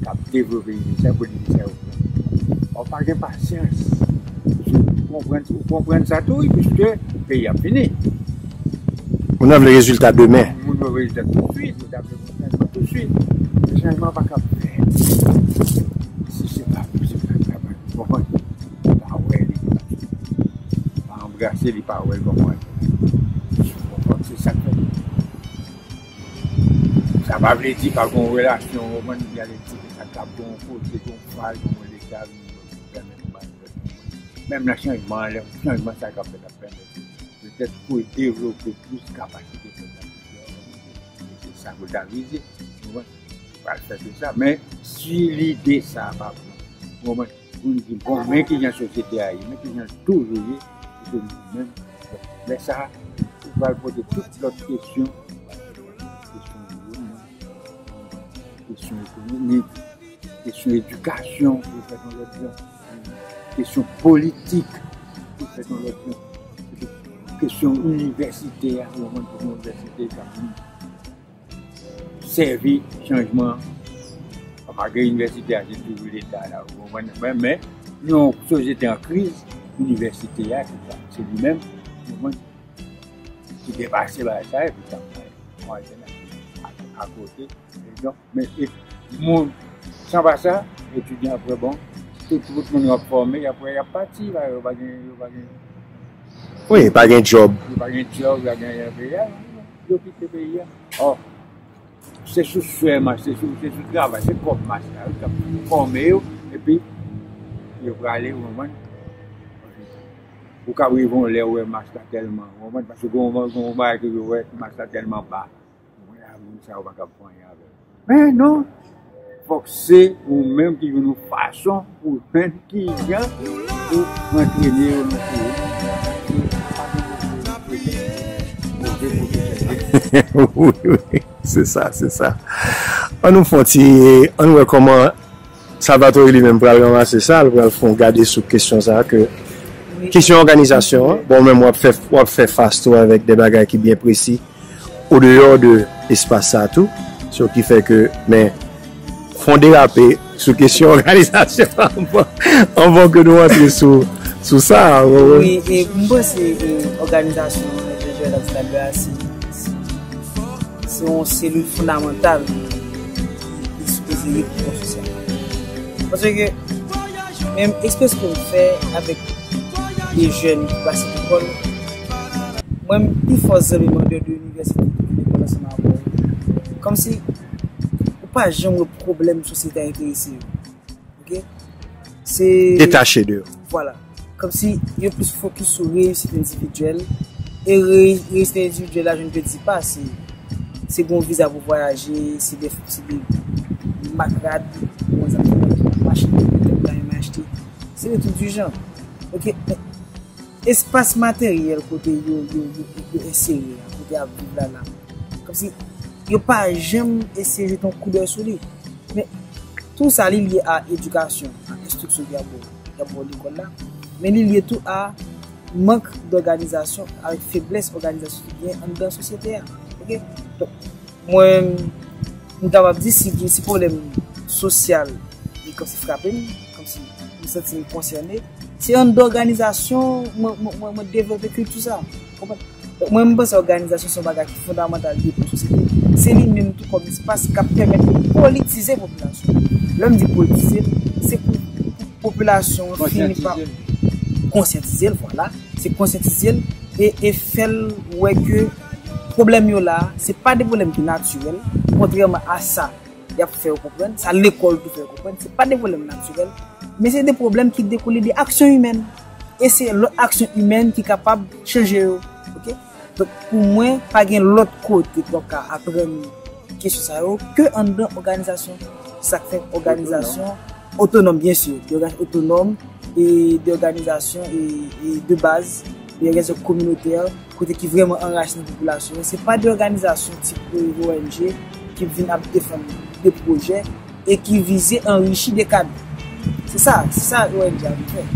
k ap devlope lide sa yo, pou lide sa yo pran. Ou pa gen pasyans. Ou konprann, ou konprann sa tou, wi, piske peyi a fini. Moun nan vle rezilta demen. Moun nan vle rezilta tousuit, yo ta vle chanjman tousuit. Chanjman pa ka fèt si se pa, se pa, pa, pa, konprann? Pa wè li, pa anbrase li, pa wè l kòman. Konprann? Se sa k fè. Sa pa vle di pa gen yon relasyon, konprann? Dyalektik, sa k ap gen yon kote, gen yon faz, gen yon leta, vin pèmèt ou pa fè. Menm nan chanjman an, lè chanjman sa k ap fèt ap pèmèt ou petèt pou devlope plis kapasite pèp la, e se sa pou l ta vize, ou konprann? Pral fè tout sa. Men si lide sa a pa pran, ou konprann, pou n di, bon, men ki jan sosyete a ye, men ki jan l toujou ye, e ke nou menm, bon, lè sa a, ou pral poze tout lòt kesyon, kesyon gouvènman, kesyon ekonomik, kesyon edikasyon, pou fè yon lòt jan, kesyon politik, pou fè yon lòt jan, kesyon inivèsitè a, ou konprann, kesyon inivèsitè k ap vin sèvi chanjman an. Malgre inivèsite a se toujou Leta la, ou konprann? Men, men, yon sosyete an kriz, inivèsite a, se sa, se li menm, ou konprann, ki depase bagay sa, epi sa, yon altènativ a, akote. E donk, men, e, moun, san pa sa, etidyan apre, bon, tout, tout moun yo ap fòme, apre y ap pati, pa, yo pa gen, yo pa gen. Wi, pa gen djòb. Yo pa gen djòb, yo pa gen anyen nan peyi a, yo kite peyi a. Ò, se sou swè mas, se sou, se sou travay, se kòb mas la, wi, k ap fòme yo, epi yo prale, ou konprann? Ou ka rive yon lè, ou wè mas la tèlman, ou konprann? Paske gon, gon bagay ke yo wè, mas la tèlman ba. Ou konprann? A, moun sa yo pa kab fè anyen avè l. Men non, fòk se ou menm ki jwenn yon fason pou jwenn ki jan pou antrene yo nan peyi. Wi, wi, se sa, se sa. Ann nou fè yon ti, ann wè kòman Salvatore li menm pral ranmase sa, l pral fè yon gade sou kesyon sa a ke, wi, kesyon òganizasyon an. Bon, menm w ap fè, w ap fè fas tou avèk de bagay ki byen presi, odeyò de espas sa a tou. So, ki fè ke, men, fè yon derape sou kesyon òganizasyon an anvan, anvan ke nou antre sou, sou sa a, wi, wi. Wi, e m panse, e, òganizasyon an, jan Joel ap di talè a, se, se se yon selil fondamantal ki, ki sipoze ye pou konstriksyon. Paske, menm eksperyans ke m fè avèk de jèn ki pase lekòl, mwen, m pi fò zanmi m andeyò de inivèsite ki lekòl ansanm avè w. Kòmsi ou pa janm wè pwoblèm sosyete a enterese yo. Ok? Se detache de yo. Vwala. Kòmsi yo plis fokis sou reyisit endividyèl. E reyi-, reyisit endividyèl la, je ne te dis pas, se, se gon viza pou vwayaje, se de, se de mak rad, bon, sa, machin, machin achte. Se de tout du genre. Ok? Men espas materyèl kote yo, yo, yo, yo ensere a, kote y ap viv la la. Kòmsi yo pa janm eseye jete yon koudèy sou li. Men tou sa, li lye a edikasyon, a enstriksyon ki ap ba w, ki ap ba w lekòl la. Men li lye tou a mank dòganizasyon avèk feblès òganizasyon ki gen anndan sosyete a. Ok? Donk, mwen, m kapab di si, si pwoblèm sosyal li kòmsi frape m, kòmsi m santi m konsène, se anndan òganizasyon mwen, mwen, mwen, mwen devlope kilti sa. Konprann? Donk, mwen, m panse òganizasyon se yon bagay ki fondamantal li ye pou yon sosyete. Se li menm tou kòm espas k ap pèmèt politize popilasyon. Lè m di politize l, se pou, pou popilasyon an fini pa konsyantize l, vwala. Se konsyantize l, e, e fè l wè ke pwoblèm yo la, se pa de pwoblèm ki natirèl, kontrèman a sa y ap fè yo konprann, sa lekòl tou fè yo konprann, se pa de pwoblèm natirèl, men se de pwoblèm ki dekoule de aksyon imèn. E se lòt aksyon imèn ki kapab chanje yo. Oke? Donk, pou mwen, pa gen lòt kote pou w ap ka aprann kesyon sa yo ke anndan òganizasyon. Sa k fè òganizasyon otonòm, byen si, de òganizasyon otonòm e de òganizasyon e, e de baz, de òganizasyon kominotè, kote ki vrèman anrache nan popilasyon. Se pa de òganizasyon tip, e, O N G ki vin ap defann de pwojè e ki vize anrichi de kad. Se sa, se sa O N G a vin fè.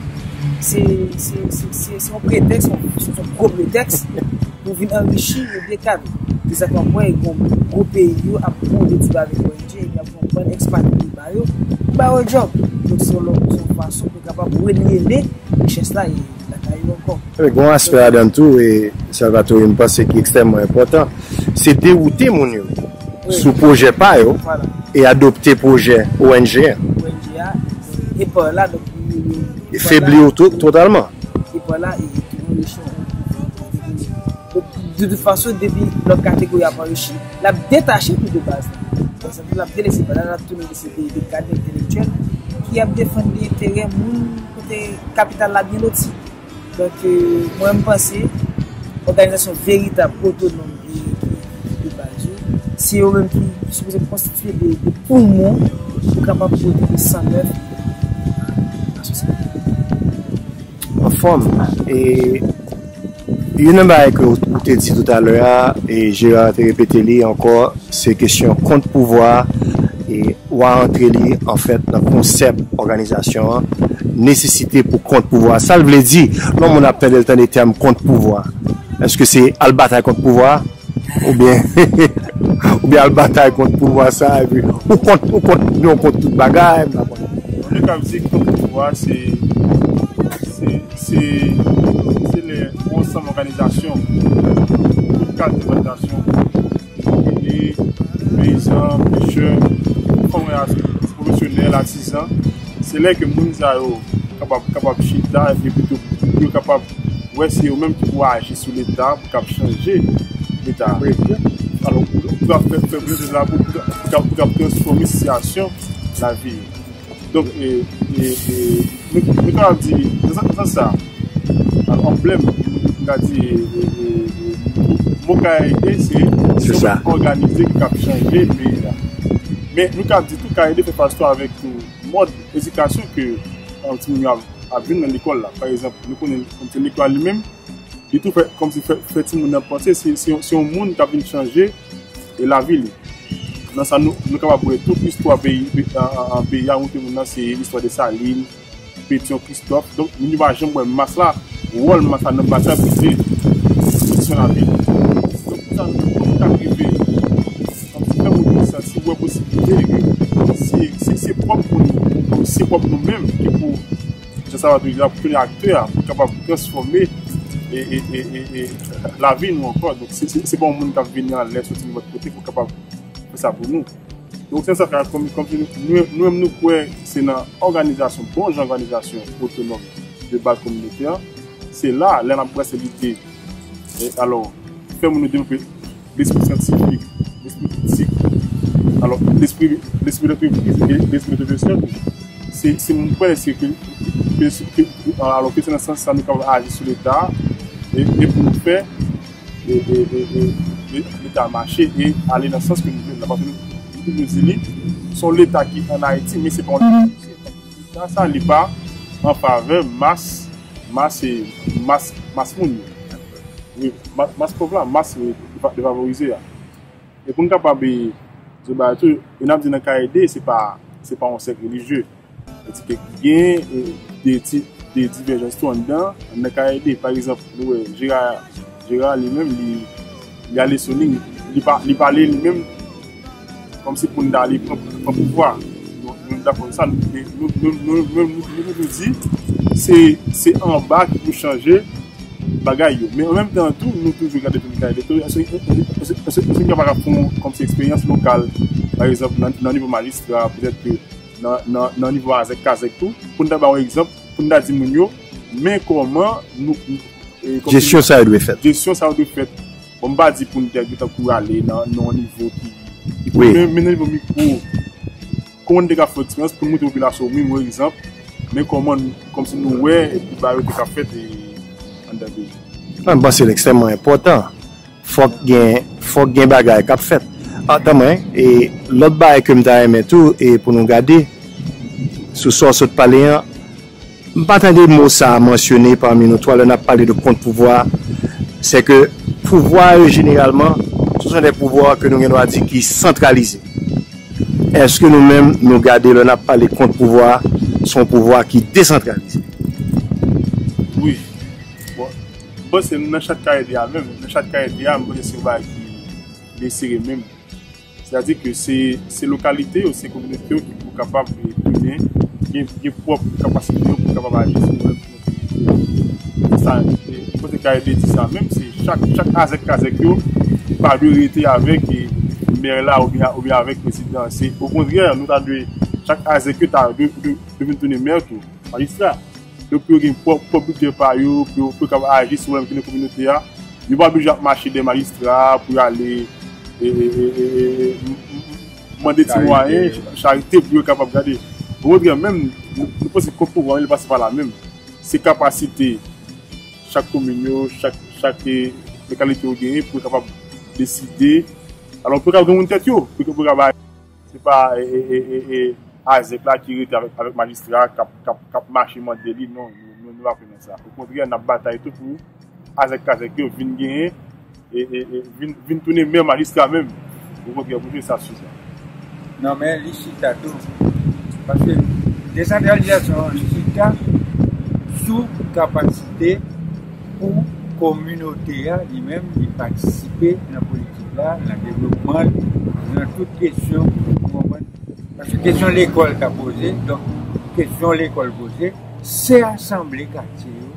Se, se, se, se, se yon pretèks, yon, se yon gwo pretèks pou vin anrichi de kad. Se sa k fè w ap wè gwo, gwo peyi yo ap pwodui avèk O N G, epi ap fè yon bann ekspatri ba yo, pou ba yo djòb. Donk, se yon lòt, se yon fason pou kapab relye richès la e lakay yo ankò. Epi, gen yon aspè ladan l tou, e Salvatore, m panse ki ekstrèmman enpòtan, se dewoute moun yo sou pwojè pa yo e adopte pwojè O N G an. O N G a, e pa la, donk, yo, yo, e febli yo to-, totalman. E pa la, e, e, de tout fason, depi lòt kategori ap anrichi, l ap detache tou de baz la. Donk, sa vle di l ap delese baz la, l ap tounen de, de kad entelektyèl ki ap defann de enterè moun kote kapital la byen loti. Donk, e, mwen, m panse òganizasyon veritab, otonòm e ki de baz yo, se yo menm ki, ki sipoze konstitye de, de poumon pou kapab pote de san nèf a sosyete. Anfòm. E youn nan bagay ke ou, ou te di toutalè a, e Gérard te repete li ankò, se kesyon kont pouvwa, e w a antre li, anfèt, nan konsèp òganizasyon an, nesesite pou kont pouvwa. Sa l vle di, lè yon moun ap tande, l tande tèm kont pouvwa? Èske se al batay kont pouvwa? Oubyen, oubyen al batay kont pouvwa sa, epi ou kont, ou kont, nou kont tout bagay, m pa konnen. Moun yo k ap di kont pouvwa, se, se, se, se lè yon ansanm òganizasyon, tout kalite òganizasyon, prive, peyizan, pechè, fanm, pwofesyonèl, atizan, se lè ke moun sa yo kapab, kapab chita, epi tou, pou yo kapab wè se yo menm ki pou aji sou Leta, pou k ap chanje Leta. Alò, pou, pou k ap fè, fè pwosès la, pou, pou, pou k ap, pou k ap transfòme sitiyasyon lavi yo. Donk, e, e, e, nou, nou kapab di, nan sans, nan sans sa, alò, anblèm, nou ka di, e, e, e, mo K A R D, se, se yon òganize ki ap chanje peyi a. Men, nou ka di tou, K A R D fè pase tou avèk tou mòd edikasyon ke, e, timoun yo ap ap jwenn nan lekòl la. Pa egzanp, nou konnen kòm se lekòl li menm, li tou fè, kòmsi fè, fè timoun nan panse se, se, se yon moun k ap vin chanje e lavi li. Nan sa, nou, nou kapab wè tout istwa peyi, pe-, an, an, an peyi a, nou te moun nan se istwa Desalin, Petyon, Kristòf. Donk, moun yo pa janm wè mas la, wòl mas la nan batay pou se solisyon lavi. Donk, pou sa, nou, pou nou ta rive kòmsi fè moun yo santi, wè posiblite ke se, se, se pwòp moun, se pwòp nou menm ki pou jan sa va toujou la pou tounen aktè a, pou kapab transfòme e, e, e, e, e lavi nou ankò. Donk, se, se, se pa yon moun k ap vini anlè, soti nenpòt kote pou kapab fè sa pou nou. Donk, se sa k fè, kòm, kòm si nou, nou, nou menm nou kwè se nan òganizasyon, bon jan òganizasyon otonòm de baz kominotè an, se la, lè n ap brase lide, e, alò, fè moun yo devlope lespri syantifik, lespri kritik, alò, lespri, lespri lantrepriz e lespri lantreprenan tou. Se, se mwen kwè, se ke, ke, ke, alò, ke se nan sans sa nou kapab aji sou Leta, e, e pou nou fè, e, e, e, e, e Leta mache e ale nan sans ke nou vle l la. Paske nou, nou toujou di li, se yon Leta ki ann Ayiti, men se pa yon Leta. Leta sa, li pa an favè mas, mas, e, mas, mas moun yo. Wi, ma-, mas pòv la, mas, e, deva-, defavorize a. E pou n kapab, e, di bagay tou, e n ap di nan K A R D, se pa, se pa yon sèk relijye. Sa vle di ke gen, e, de ti, de divèjans tou anndan, nan K A R D. Pa egzanp, nou wè Jera, Jera li menm, li, li ale sou liy, li pa, li pale li menm, kòmsi pou n ta ale pran, pran pouvwa. Nou, nou dakò sa, nou, nou, nou, nou, nou, nou, nou, nou di, se, se anba ki pou chanje bagay yo. Men an menm tan tou, nou toujou gade tou, gade tou, èske, èske, èske, èske, èske nou pa ka fè yon kòmsi eksperyans lokal, pa egzanp, nan, nan nivo majistra, petèt ke nan, nan, nan nivo azèk kazèk tou, pou n ta ba yon egzanp, pou n ta di moun yo, men kòman nou, Jesyon sa yo dwe fèt. Jesyon sa yo dwe fèt. Bon, m pa di pou n te gentan pou ale nan, nan yon nivo ki, wi, men, men nan nivo mikwo, kòman n te ka fè eksperyans pou n montre popilasyon, wi, mwen egzanp, men kòman, kòmsi nou wè, epi bagay yo te ka fèt, e, anndan peyi. Mwen panse l ekstrèmman enpòtan. Fòk gen, fòk gen bagay k ap fèt. Antan mwen, e lòt bagay ke m ta renmen tou, e pou nou gade, sou sa w sot pale an, m pa tande mo sa a mansyone pami nou twa lè n ap pale de kont pouvwa, se ke pouvwa yo jeneralman, ce sont des pouvoirs ke nou gen dwa di ki santralize. Èske nou menm, nou gade lè n ap pale kont pouvwa, se yon pouvwa ki desantralize? Wi. Bon, m panse nan chat K R D A menm, nan chat K R D A, m panse se yon bagay ki byen sere menm. Sètadi ke se, se lokalite yo, se kominote yo ki pou kapab, e, tounen, gen, gen pwòp kapasite yo pou kapab aji sou pwoblèm kominote yo. Se sa, e, kote K R D A di sa menm, se chak, chak azèk kazèk yo pa dwe rete avèk, e, mè la oubyen, oubyen avèk prezidan. Se okontrè, nou ta dwe, chak azèk yo ta dwe, dwe, dwe vin tounen mè tou, majistra. Donk, pou yo gen pwòp, pwòp bidjè pa yo, pou yo, pou yo kapab aji sou pwoblèm ki nan kominote a. Yo pa oblije ap mache dèyè majistra pou y ale, e, e, e, e, e, m- m- m- mande ti mwayen, charite pou yo kapab gade. Okontrè, menm, nou, nou panse kont pouvwa, li pase pa la menm. Se kapasite chak komin yo, chak, chak, e, lokalite yo genyen pou yo kapab deside. Alò, pou yo kapab gen moun tèt yo, pou yo, pou yo kapab Se pa, e, e, e, e, e, azèk la ki rete avèk, avèk majistra k ap, k ap, k ap mache mande li, non, nou, nou, nou pa kwè nan sa. Okontrè, n ap batay tou pou azèk kazèk yo vin genyen, e, e, e, vin, vin tounen mè majistra menm. Okontrè, pou jwe sa sou sa. Non, men li chita tou. Paske desantralizasyon an chita sou kapasite pou kominote a li menm li patisipe nan politik la, nan devlopman l, nan tout kesyon, ou konprann? Paske kesyon lekòl ka poze, donk kesyon lekòl poze, se asanble katye yo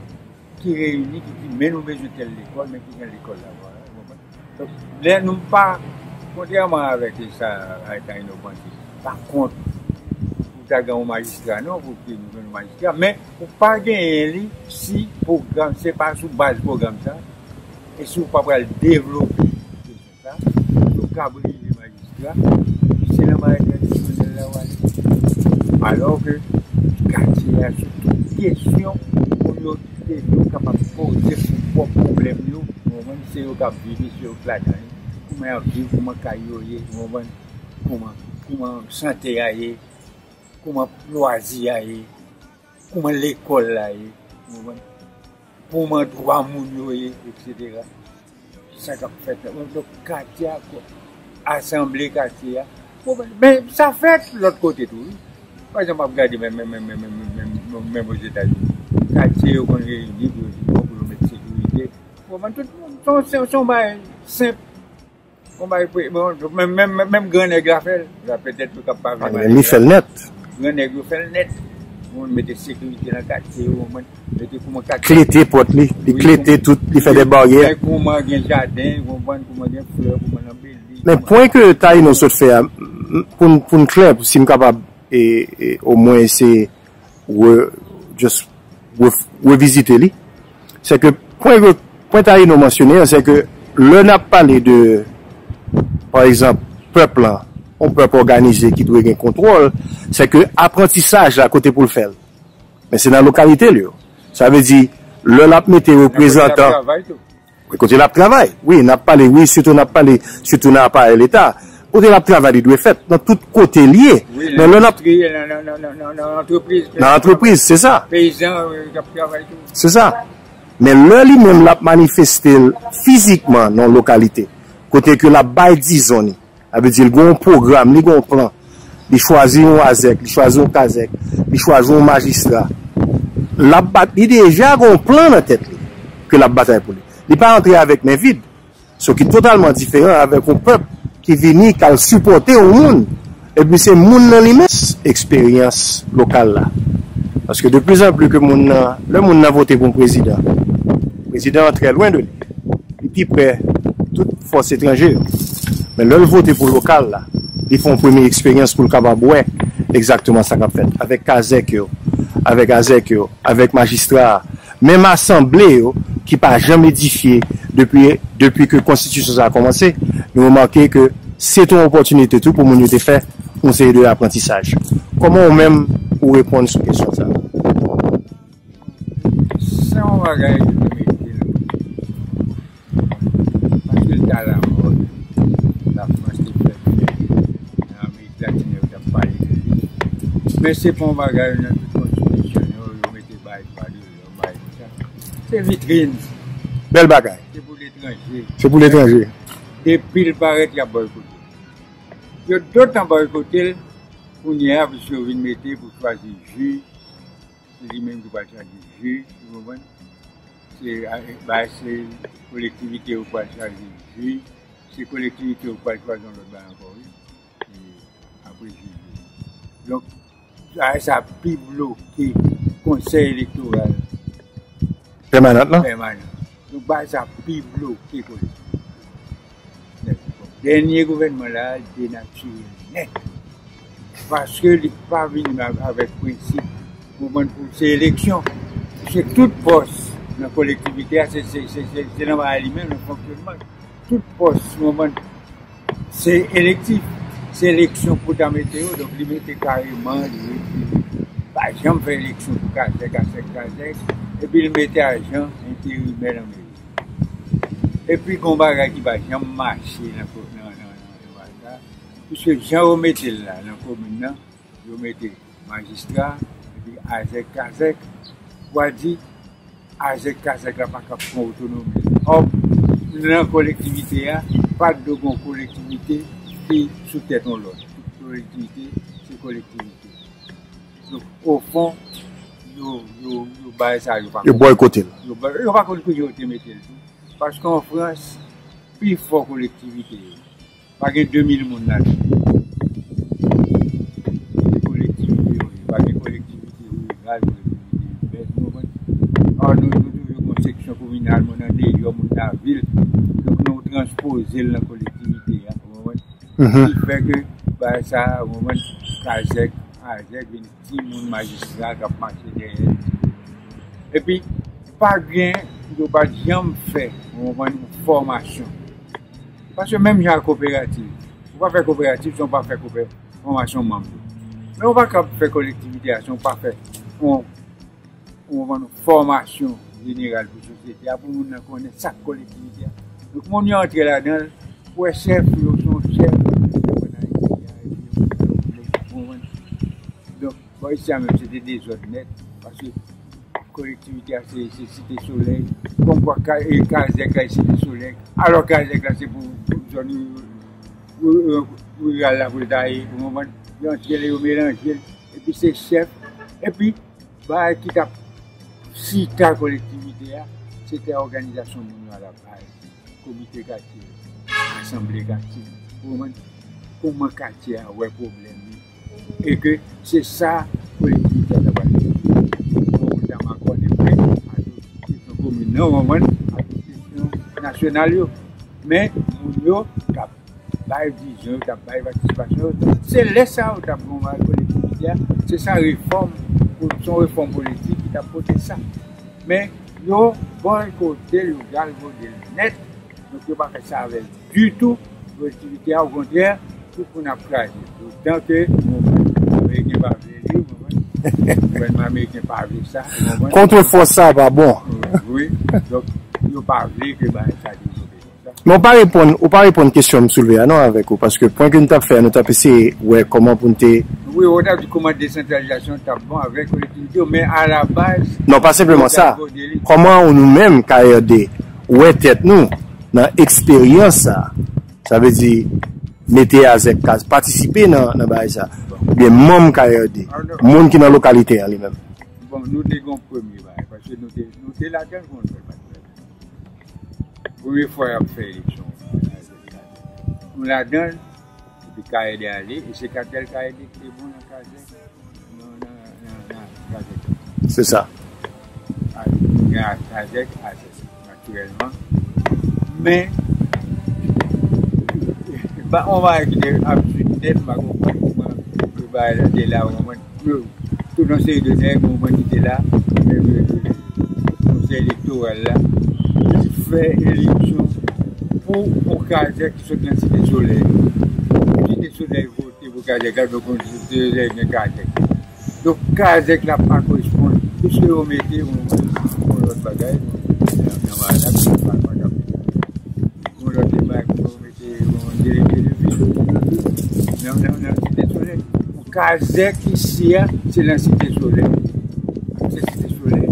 ki reyini, ki di, men nou bezwen tèl lekòl, men ki jan lekòl la va, ou konprann? Donk, lè nou pa, kontrèman avèk sa Aytan Ino panse, pa kont pou ta gen yon majistra, non, pou ke nou jwenn yon majistra, men ou pa genyen li si pwogram, se pa sou baz pwogram sa, e si w pa pral devlope kesyon sa, yo kab rive majistra, epi se nan bagay tradisyonèl la w ale. Alò ke katye a, se tout kesyon kominote yo kapab poze pou pwòp pwoblèm yo, ou konprann, se yo k ap viv, se yo k ladan li. Kouman y ap viv, kouman kay yo ye, ou konprann, kouman, kouman sante a ye, kouman lwazi a ye, kouman lekòl la ye, ou konprann, kouman dwa moun yo ye, etsetera. Sa k ap fèt la. Donk, katye a, asanble katye a. Bon, men sa fèt lòt kote tou, wi. Pa egzanp, m ap gade menm, menm, menm, menm, menm, menm, menm Ozetazini. Katye yo konn reyini pou yo di, bon, pou yo met sekirite. Bon, men tout moun, se yon, se yon, se yon bagay senp. Bon, bagay pou, bon, menm, menm, menm, menm grannèg la fè l. La petèt yo k ap pa vle pale. Li fè l nèt. Grannèg yo fè l nèt. Moun mete sekirite nan katye yo, moun mete kouman katye. Klete pòt li, li klete tout, li fè de baryè. Men kouman gen jaden, ou konprann, kouman gen flè, kouman nan bèl li. Men pwen ke Taïno sot fè a, m- pou n- pou n klè, si m kapab, e, e, omwen eseye re- just re- revizite li, se ke pwen ke pwen Taïno mansyone an, se ke lè n ap pale de, pa egzanp, pèp lan, yon pèp òganize ki dwe gen kontwòl, se ke aprantisaj la kote pou l fè l. Men se nan lokalite l yo. Sa vle di, lè l ap mete reprezantan, kote l ap travay tou. Wi, kote l ap travay. Wi, n ap pale, wi, sitou n ap pale, sitou nan aparèy Leta. Kote l ap travay, li dwe fèt nan tout kote l ye. Wi, men lè n ap, nan, nan, nan, nan, nan antrepriz, nan antrepriz, se sa. Peyizan, wi, k ap travay tou. Se sa. Men lè li menm l ap manifeste l fizikman nan yon lokalite, kote ke l ap bay dizon li, sa vle di l gen yon pwogram, li gen yon plan. Li chwazi yon azèk, li chwazi yon kazèk, li chwazi yon majistra. L ap bat, li deja gen yon plan nan tèt li ke l ap batay pou li. Li pa antre avèk men vid. So ki totalman diferan avèk yon pèp ki vini, k al sipòte yon moun. Epi se moun nan li menm. Eksperyans lokal la. Paske de plus en plus ke moun nan, lè moun nan vote pou yon prezidan, prezidan an trè lwen de li. Li pi prè tout fòs etranje yo. Men lè l vote pou lokal la, li fè yon premye eksperyans pou l kapab wè egzakteman sa k ap fèt avèk kazèk yo, avèk azèk yo, avèk majistra a. Menm asanble yo, ki pa janm edifye depi, depi ke konstitisyon sa a kòmanse, nou remake ke se te yon opòtinite tou pou moun yo te fè yon seri de aprantisaj. Kòman ou menm ou reponn sou kesyon sa a? Se yon bagay ki te mete l, paske l ta alamòd. Lafrans te fè l fè nan Amerik Latin, yo t ap pale de li. Men se pa yon bagay nan tout konstitisyon yo, yo mete bay dwa de lòm, bay tout sa. Se vitrin. Bèl bagay. Se pou letranje. Se pou letranje. Depi l parèt, y ap bòykote. Yo dotan bòykote l kounye a, piske yo vin mete pou chwazi jij. Se li menm ki pral chwazi jij, ou konprann? Se, bay, se kolektivite yo pral chwazi jij, se kolektivite yo pral chwazi yon lòt bagay ankò, wi. E apre jij yo. Donk, bagay sa pi bloke konsèy elektoral Pèmanan lan? Pèmanan. Donk, bagay sa pi bloke kolektivite. Nèt. Bon, dènye gouvènman la, li denatire nèt. Paske li pa vin avèk prensip, ou konprann, pou se eleksyon. Se tout pòs nan kolektivite a, se, se, se, se, se nan bagay li menm, nan fonksyonman. Tout pòs, ou konprann, se elektif. Se eleksyon pou ta mete yo, donk li mete kareman, li, li pa janm fè eleksyon pou kazèk, kazèk, kazèk, epi li mete ajan enterimè nan meri. Epi gon bagay ki pa janm mache nan, nan, nan, nan bagay sa, piske jan yo mete l la nan komin nan, yo mete majistra, epi azèk kazèk, w a di azèk kazèk la pa kab pran otonomi. Ò, nan kolektivite a, pa t dwe gon kolektivite ki sou tèt yon lòt. Tout kolektivite, se kolektivite. Donk, ofon, yo, yo, yo bay sa, yo pa Yo bòykote l. Yo, ba- yo pa konn kote yo te mete l tou. Paske an Frans, pi fò kolektivite yo. Pa gen de mil moun ladan. Se kolektivite yo ye. Pa gen kolektivite riral, kolektivite ibèn, ou konprann? Ò, nou, nou toujou gen yon seksyon kominal, moun nan deyò, moun nan vil. Donk, nou transpoze l nan kolektivite a, ou konprann? Ki fè ke bagay sa, ou konprann, kazèk, azèk vin timoun majistra k ap mache dèyè l. Epi, pa gen, yo pa t janm fè, ou konprann, yon fòmasyon. Paske menm jan ak koperativ, ou pa fè koperativ san w pa fè kope- fòmasyon manm yo. Men ou pa kab fè kolektivite a san w pa fè yon, yon, yon fòmasyon jeneral pou sosyete a, pou moun nan konnen sa k kolektivite a. Donk, moun yo antre ladan l, pou wè chèf yo, se yon chèf, yo konn Ayiti a, epi yo, yo, yo, yo, Donk, bò isi a menm, se te dezòd nèt, paske kolektivite a, se, se Site Solèy, kòmkwa ka, e, kazèk la, e Site Solèy, alò kazèk la, se pou, pou zòn ri- ri- riral la pou l ta ye, ou konprann? Yo antre l, yo melanje l, epi se chèf, epi bagay ki t ap chita kolektivite a, se te òganizasyon moun yo alabaz, komite katye, asanble katye, ou konprann? Kòman katye a wè pwoblèm li, e ke se sa kolektivite a ta pral fè. Bon, pou ta makònen vre ak kesyon komin nan, ou konprann, ak kesyon nasyonal yo. Men, moun yo t ap bay vizyon yo, t ap bay patisipasyon yo. Se lè sa yo t ap gen yon bagay kolektivite a. Se sa refòm, se yon refòm politik ki t ap pote sa. Men, yo bòykote l, yo galvode l nèt. Donk, yo pa fè sa avè l ditou. Kolektivite a, okontrè, tout moun ap kraze. Otan ke, ou konprann, Ameriken pa vle li, ou konprann? Gouvènman ameriken pa vle sa, ou konprann? Kontrefòs sa pa bon. Wi. Donk, yo pa vle ke bagay sa devlope konsa. Men ou pa reponn, ou pa reponn kesyon m soulve a non avèk ou, paske pwen ke nou t ap fè a, nou t ap eseye wè kòman pou n te Wi, ou t ap di kòman desantralizasyon t ap bon avèk kolektivite yo, men alabaz Non, pa senpleman sa. Kòman ou nou menm, K R D, wè tèt nou nan eksperyans sa? Sa vle di, mete azèk kaz, patisipe nan, nan bagay sa. Oubyen manm K R D, moun ki nan lokalite an li menm. Bon, nou te gen yon premye bagay, paske nou te, nou te ladan l pou nou fè l pa t fè l. Premye fwa y ap fè eleksyon. Nou ladan l, epi K R D ale, e se katèl K R D ki te bon nan kazèk, nan, nan, nan, nan kazèk. Se sa. A, nou gen kazèk, a, se sa, natirèlman. Men, ba, on bagay ki te absid nèt, m pa konprann kòman pou bagay la te la, ou konprann? Yo, tout yon seri de nèg, ou konprann, ki te la, men, men, men, konsèy elektoral la, fè eleksyon pou yon Kazèk ki sot nan Site Solèy. Site Solèy vote pou Kazèk la, donk Site Solèy gen Kazèk. Donk Kazèk la pa koresponn. Piske yo mete yon, yon lòt bagay, yon lòt bagay, yon delege de vil. Nan, nan, nan Site Solèy. Pou Kazèk isi a, se nan Site Solèy. Se Site Solèy.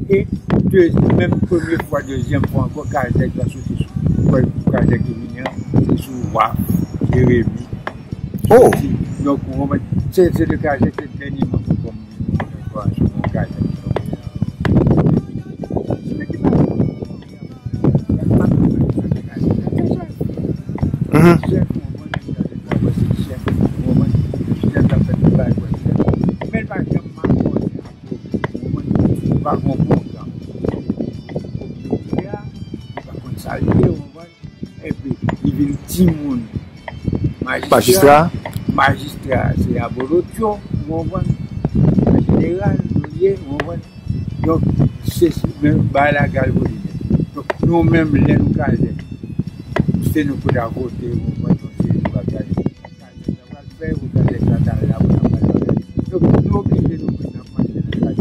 E de, menm premye fwa, dezyèm fwa ankò, Kazèk la soti sou, pou Kazèk ki vini an, se sou Wa, Jeremi. Oh! Donk, ou konprann? Se, se de Kazèk, se dènye moun pou m vin sou Kazèk. Mhm. Men pa janm makònen ak pwogram. Ou konprann? Ou pa gon pwogram. Kominote a, li pa konn sa l ye, ou konprann? Epi, li vin timoun. Majistra. Majistra. Majistra, se abolotcho, ou konprann? An jeneral, nou ye, ou konprann? Donk, se, se, men, bay la gal pou li menm. Donk, nou menm, lè nou Kazèk, se nou pou ta vote, ou konprann, yon seri de bagay. Kazèk la pral fè, ou Kazèk la ta la, ou ta pral fè. Donk, nou oblije nou menm n ap mache nan kay,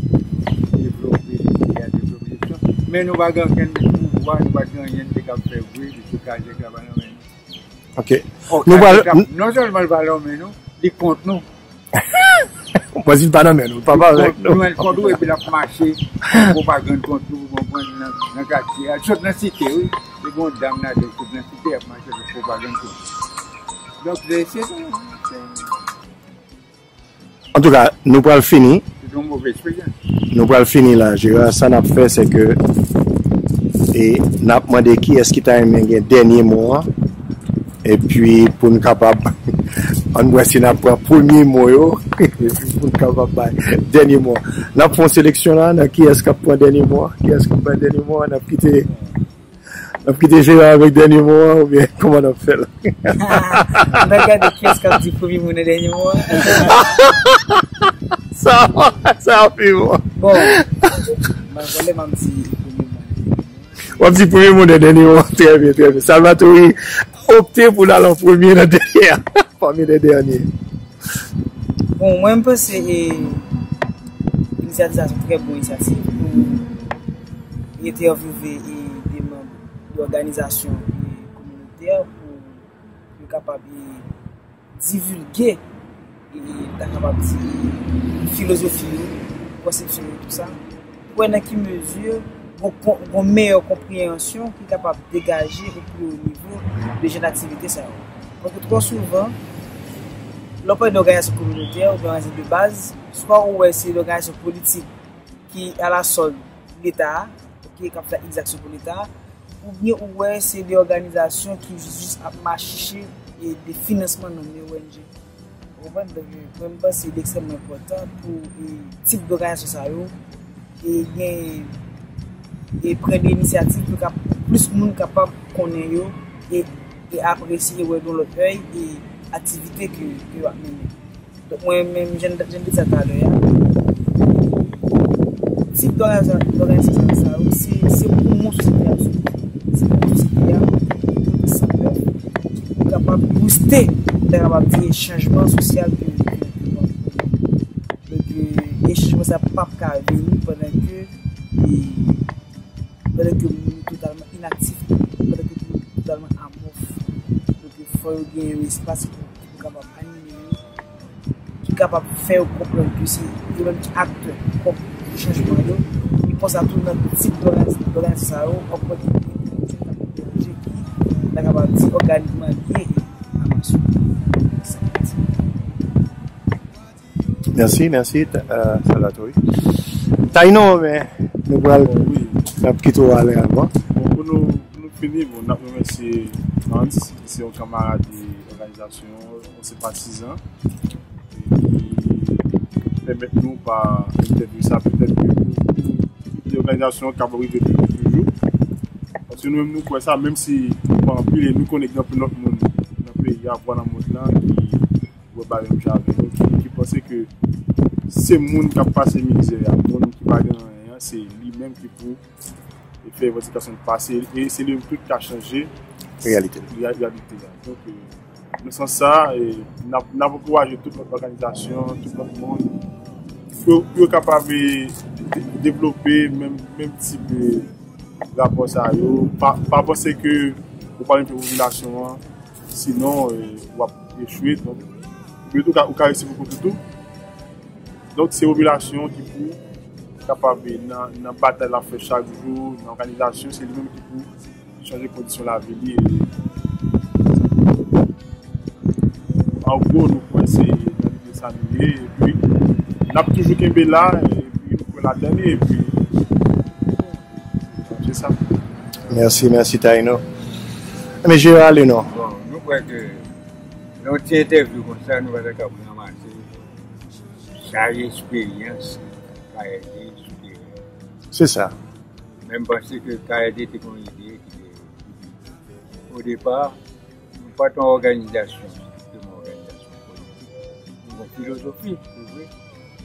devlope lide a, devlope eleksyon. Men nou pa gen okenn pouvwa, nou pa gen anyen nou te kab fè vre, piske Kazèk la pa nan men nou. Ok. Ò, Kazèk la, non sèlman li pa nan men nou, li kont nou. Mwen di l pa nan men nou, l pa pale avèk nou. Li kont nou, l kont nou, epi l ap mache, pwopagann kont nou, ou konprann, nan, nan katye a. Sot nan site, wi. Li gen yon dam ladan, sot nan site, ap mache, fè pwopagann kont nou. Donk, se, se, se, se Antouka, nou pral fini. Se yon move eksperyans. Nou pral fini la, Jera. Sa n ap fè, se ke, e, n ap mande kiyès ki ta renmen gen dènye mo a. Epi, pou n kapab, ann wè si n ap pran premye mo yo. Epi, pou n kapab bay dènye mo a. N ap fè yon seleksyon la, nan kiyès k ap pran dènye mo a. Kiyès k ap bay dènye mo a, n ap kite N ap kite Jera avèk dènye mo an, oubyen kòman n ap fè l? M pral gade kiyès k ap di premye mo nan dènye mo an. Sa, sa ap pi bon. Bon, mwen, vòlè, m ap di premye mo nan dènye mo an. W ap di premye mo nan dènye mo an. Trè byen, trè byen. Salvatore opte pou l al an premye nan dènye a, pami lè dènye. Bon, mwen, m panse, e, inisyativ sa se yon trè bon inisyativ pou entèvyouve, e, de manm de òganizasyon, e, kominotè pou yo kapab, e, divilge, e, ta kapab di, filozofi yo, konsepsyon yo, tou sa. Pou wè nan ki mezi gon, gon meyè konpreyansyon ki kapab degaje o pli wo nivo de jan d aktivite sa yo. Paske twò souvan, lè w pale de òganizasyon kominotè oubyen òganizasyon de baz, swa ou wè se de òganizasyon politik ki alasòl Leta a, oke, k ap fè egzaksyon pou Leta a, oubyen ou wè se de òganizasyon ki jis ap mache chèche, e, de finansman nan men O N G. Ou konprann? Donk, mwen, m panse li ekstrèmman enpòtan pou, e, tip dòganizasyon sa yo, e, gen, e, pran de inisyativ pou kap-, pou plis moun kapab konnen yo, e, e apresye, e wè yon lòt èy, e aktivite ke, ke yo ap mennen. Donk, mwen menm, jan, jan m te di sa talè a, tip dòganizasyon, dòganizasyon sa yo, se, se poumon sosyete a sou. Se poumon sosyete a, pote san nèf, ki pou kapab booste, ta kapab di, chanjman sosyal ke, ke, ke nou ap pran. Donk, e chanjman sa p ap ka vini pandan ke, e, pandan ke moun yo totalman inaktif, pandan ke moun yo totalman amòf. Donk, fò yo gen yon espas pou, pou kapab anime yo, ki kapab fè yo konprann ke se yo menm ki aktè pwòp chanjman yo. E konsa tou nan tip dòganizasyon sa yo, w ap wè ke gen de moun ki ta kapab di òganikman lye a masyon. Mèsi, mèsi, Salvatore. Taino, men nou pral, n ap kite w ale avan. Bon, pou nou, pou nou fini, bon, n ap remèsye Hans, ki se yon kanmarad de òganizasyon, yon senpatizan, e ki pèmèt nou pa entèvyou sa, petèt ke pou, pou de òganizasyon k ap rive pi lwen toujou. Paske nou menm nou kwè sa, menm si nou pa anpil, e nou konnen gen anpil lòt moun nan peyi a, vwa nan mond lan, ki wè bagay menm jan avè nou, ki, ki panse ke se moun k ap pase mizè a, moun ki pa gen anyen an, se li menm ki pou e fè revandikasyon pase, e se li menm tou ki ka chanje reyalite. Reyalite a. Donk, e, nan sans sa, e, n ap, n ap ankouraje tout lòt òganizasyon, tout lòt moun, pou, pou yo kapab, e, de-, devlope menm, menm tip de rapò sa yo. Pa, pa panse ke ou pa renmen popilasyon an, sinon, e, w ap echwe. Donk, men tou ka, ou ka resi pou kont ou tou. Donk, se popilasyon ki pou kapab nan, nan batay l ap fè chak jou, nan òganizasyon, se li menm ki pou chanje kondisyon lavi li. E, an gwo, nou kwè se nan lide sa nou ye, epi n ap toujou kenbe la, epi nou kwè ladan li, epi se sa. Mèsi, mèsi, Taïno. Men Jera, ale non. Bon, nou kwè ke nan yon ti entèvyou konsa, nou pa ta kab ranmase chay esperyans K R D sou teren. Se sa. Men m panse ke K R D te gen yon ide ki te, o depa, nou pa t yon òganizasyon, sistèm òganizasyon politik. Nou gen filozofi, se vre,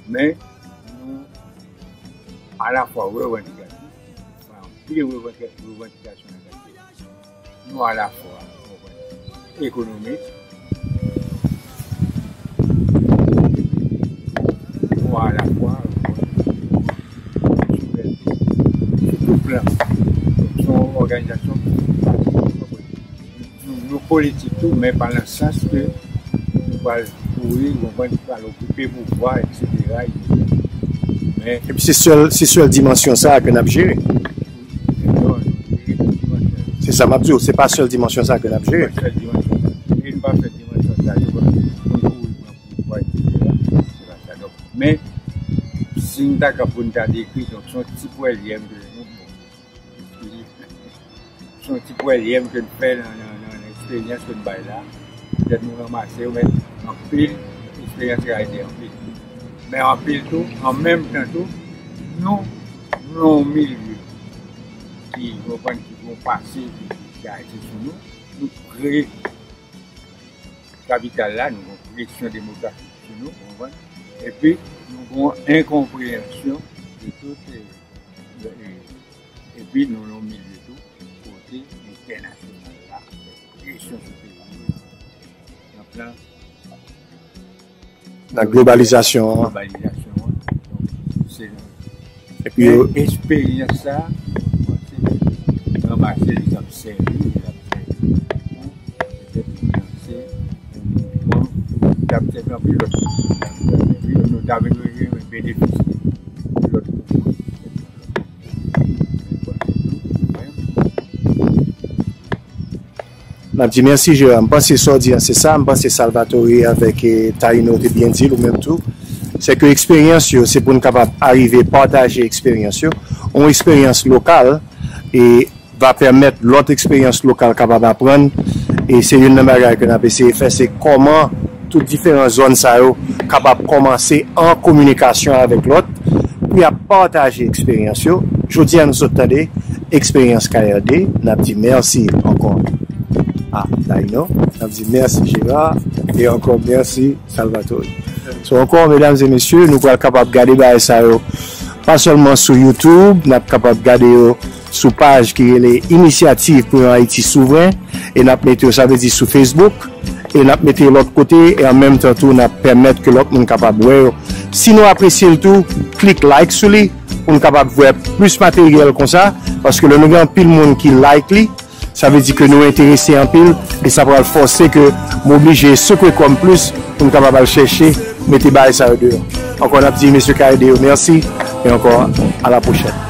men nou alafwa revandikatif, anpil revandika-, revandikasyon nan katye. Nou alafwa, w konprann, ekonomik, nou alafwa, w konprann, kiltirèl tou, sou tout plan. Donk, se yon òganizasyon ki, w konprann, nou, nou politik tou, men pa nan sans ke nou pral kouri, w konprann, ki pral okipe pouvwa, et cetera, et cetera. Men epi se sèl, se sèl dimansyon sa a ke n ap jere. Non, non, se dimansyon. Se sa m ap di w, se pa sèl dimansyon sa a ke n ap jere. Se pa sèl dimansyon sa. E n pa fè dimansyon sa, yo pa, pou n kouri pran pouvwa, et cetera. Se pa sa. Donk, men, si n ta ka, pou n ta dekri, donk, se yon ti pwèlyèm ke nou, bon, se yon ti pwèlyèm ke n fè nan, nan, nan, nan eksperyans ke n bay la. Petèt nou ranmase yo, men anpil eksperyans ka ede anpil. Men anpil tou, an menm tan tou, nou, nou nan yon milye ki, w konprann, ki gon pase ki, ki ayisyen sou nou. Nou pre kapital la, nou gon presyon demografik sou nou, w konprann. Epi, nou gon enkonpreyansyon de tout, e, e, epi nou nan yon milye tou kote entènasyonal la fè presyon sou peyi yo nan plan nan globalizasyon an. Globalizasyon an. Donk, se nan epi yo men eksperyans sa, mwen panse, ranmase li k ap sèvi, li k ap sèvi pou petèt lanse yon mouvman k ap sèvi anpil lòt moun. Epi nou ta vin benefisye de lòt mouvman. N ap di mèsi, Jera. M panse sa w di an, se sa. M panse Salvatore avèk, eh, Taïno te byen di l, ou menm tou. Se ke eksperyans yo, se pou n kapab arive pataje eksperyans yo. Yon eksperyans lokal, e va pèmèt lòt eksperyans lokal kapab aprann. E se youn nan bagay ke n ap eseye fè, se kòman tout diferan zòn sa yo kapab kòmanse an kominikasyon avèk lòt, pou y ap pataje eksperyans yo. Jodi a, nou sot tande eksperyans K R D. N ap di mèsi ankò a Taïno. N ap di mèsi Gérard. E ankò mèsi Salvatore. So, ankò, medam e mesye, nou pral kapab gade bagay sa yo pa sèlman sou YouTube, n ap kapab gade yo sou paj ki rele Inisyativ pou yon Ayiti Souvren, e n ap mete yo, sa vle di, sou Facebook, e n ap mete yo lòt kote, e an menm tan tou, n ap pèmèt ke lòt moun kapab wè yo. Si nou apresye l tou, klik like sou li, pou n kapab wè plis materyèl konsa, paske lè nou gen anpil moun ki like li, sa vle di ke nou enterese anpil, e sa pral fòse ke m oblije sekwe kò m plis pou m kapab al chèche mete bagay sa yo deyò. Ankò, n ap di mesye K R D yo mèsi, e ankò, a la pwochèn.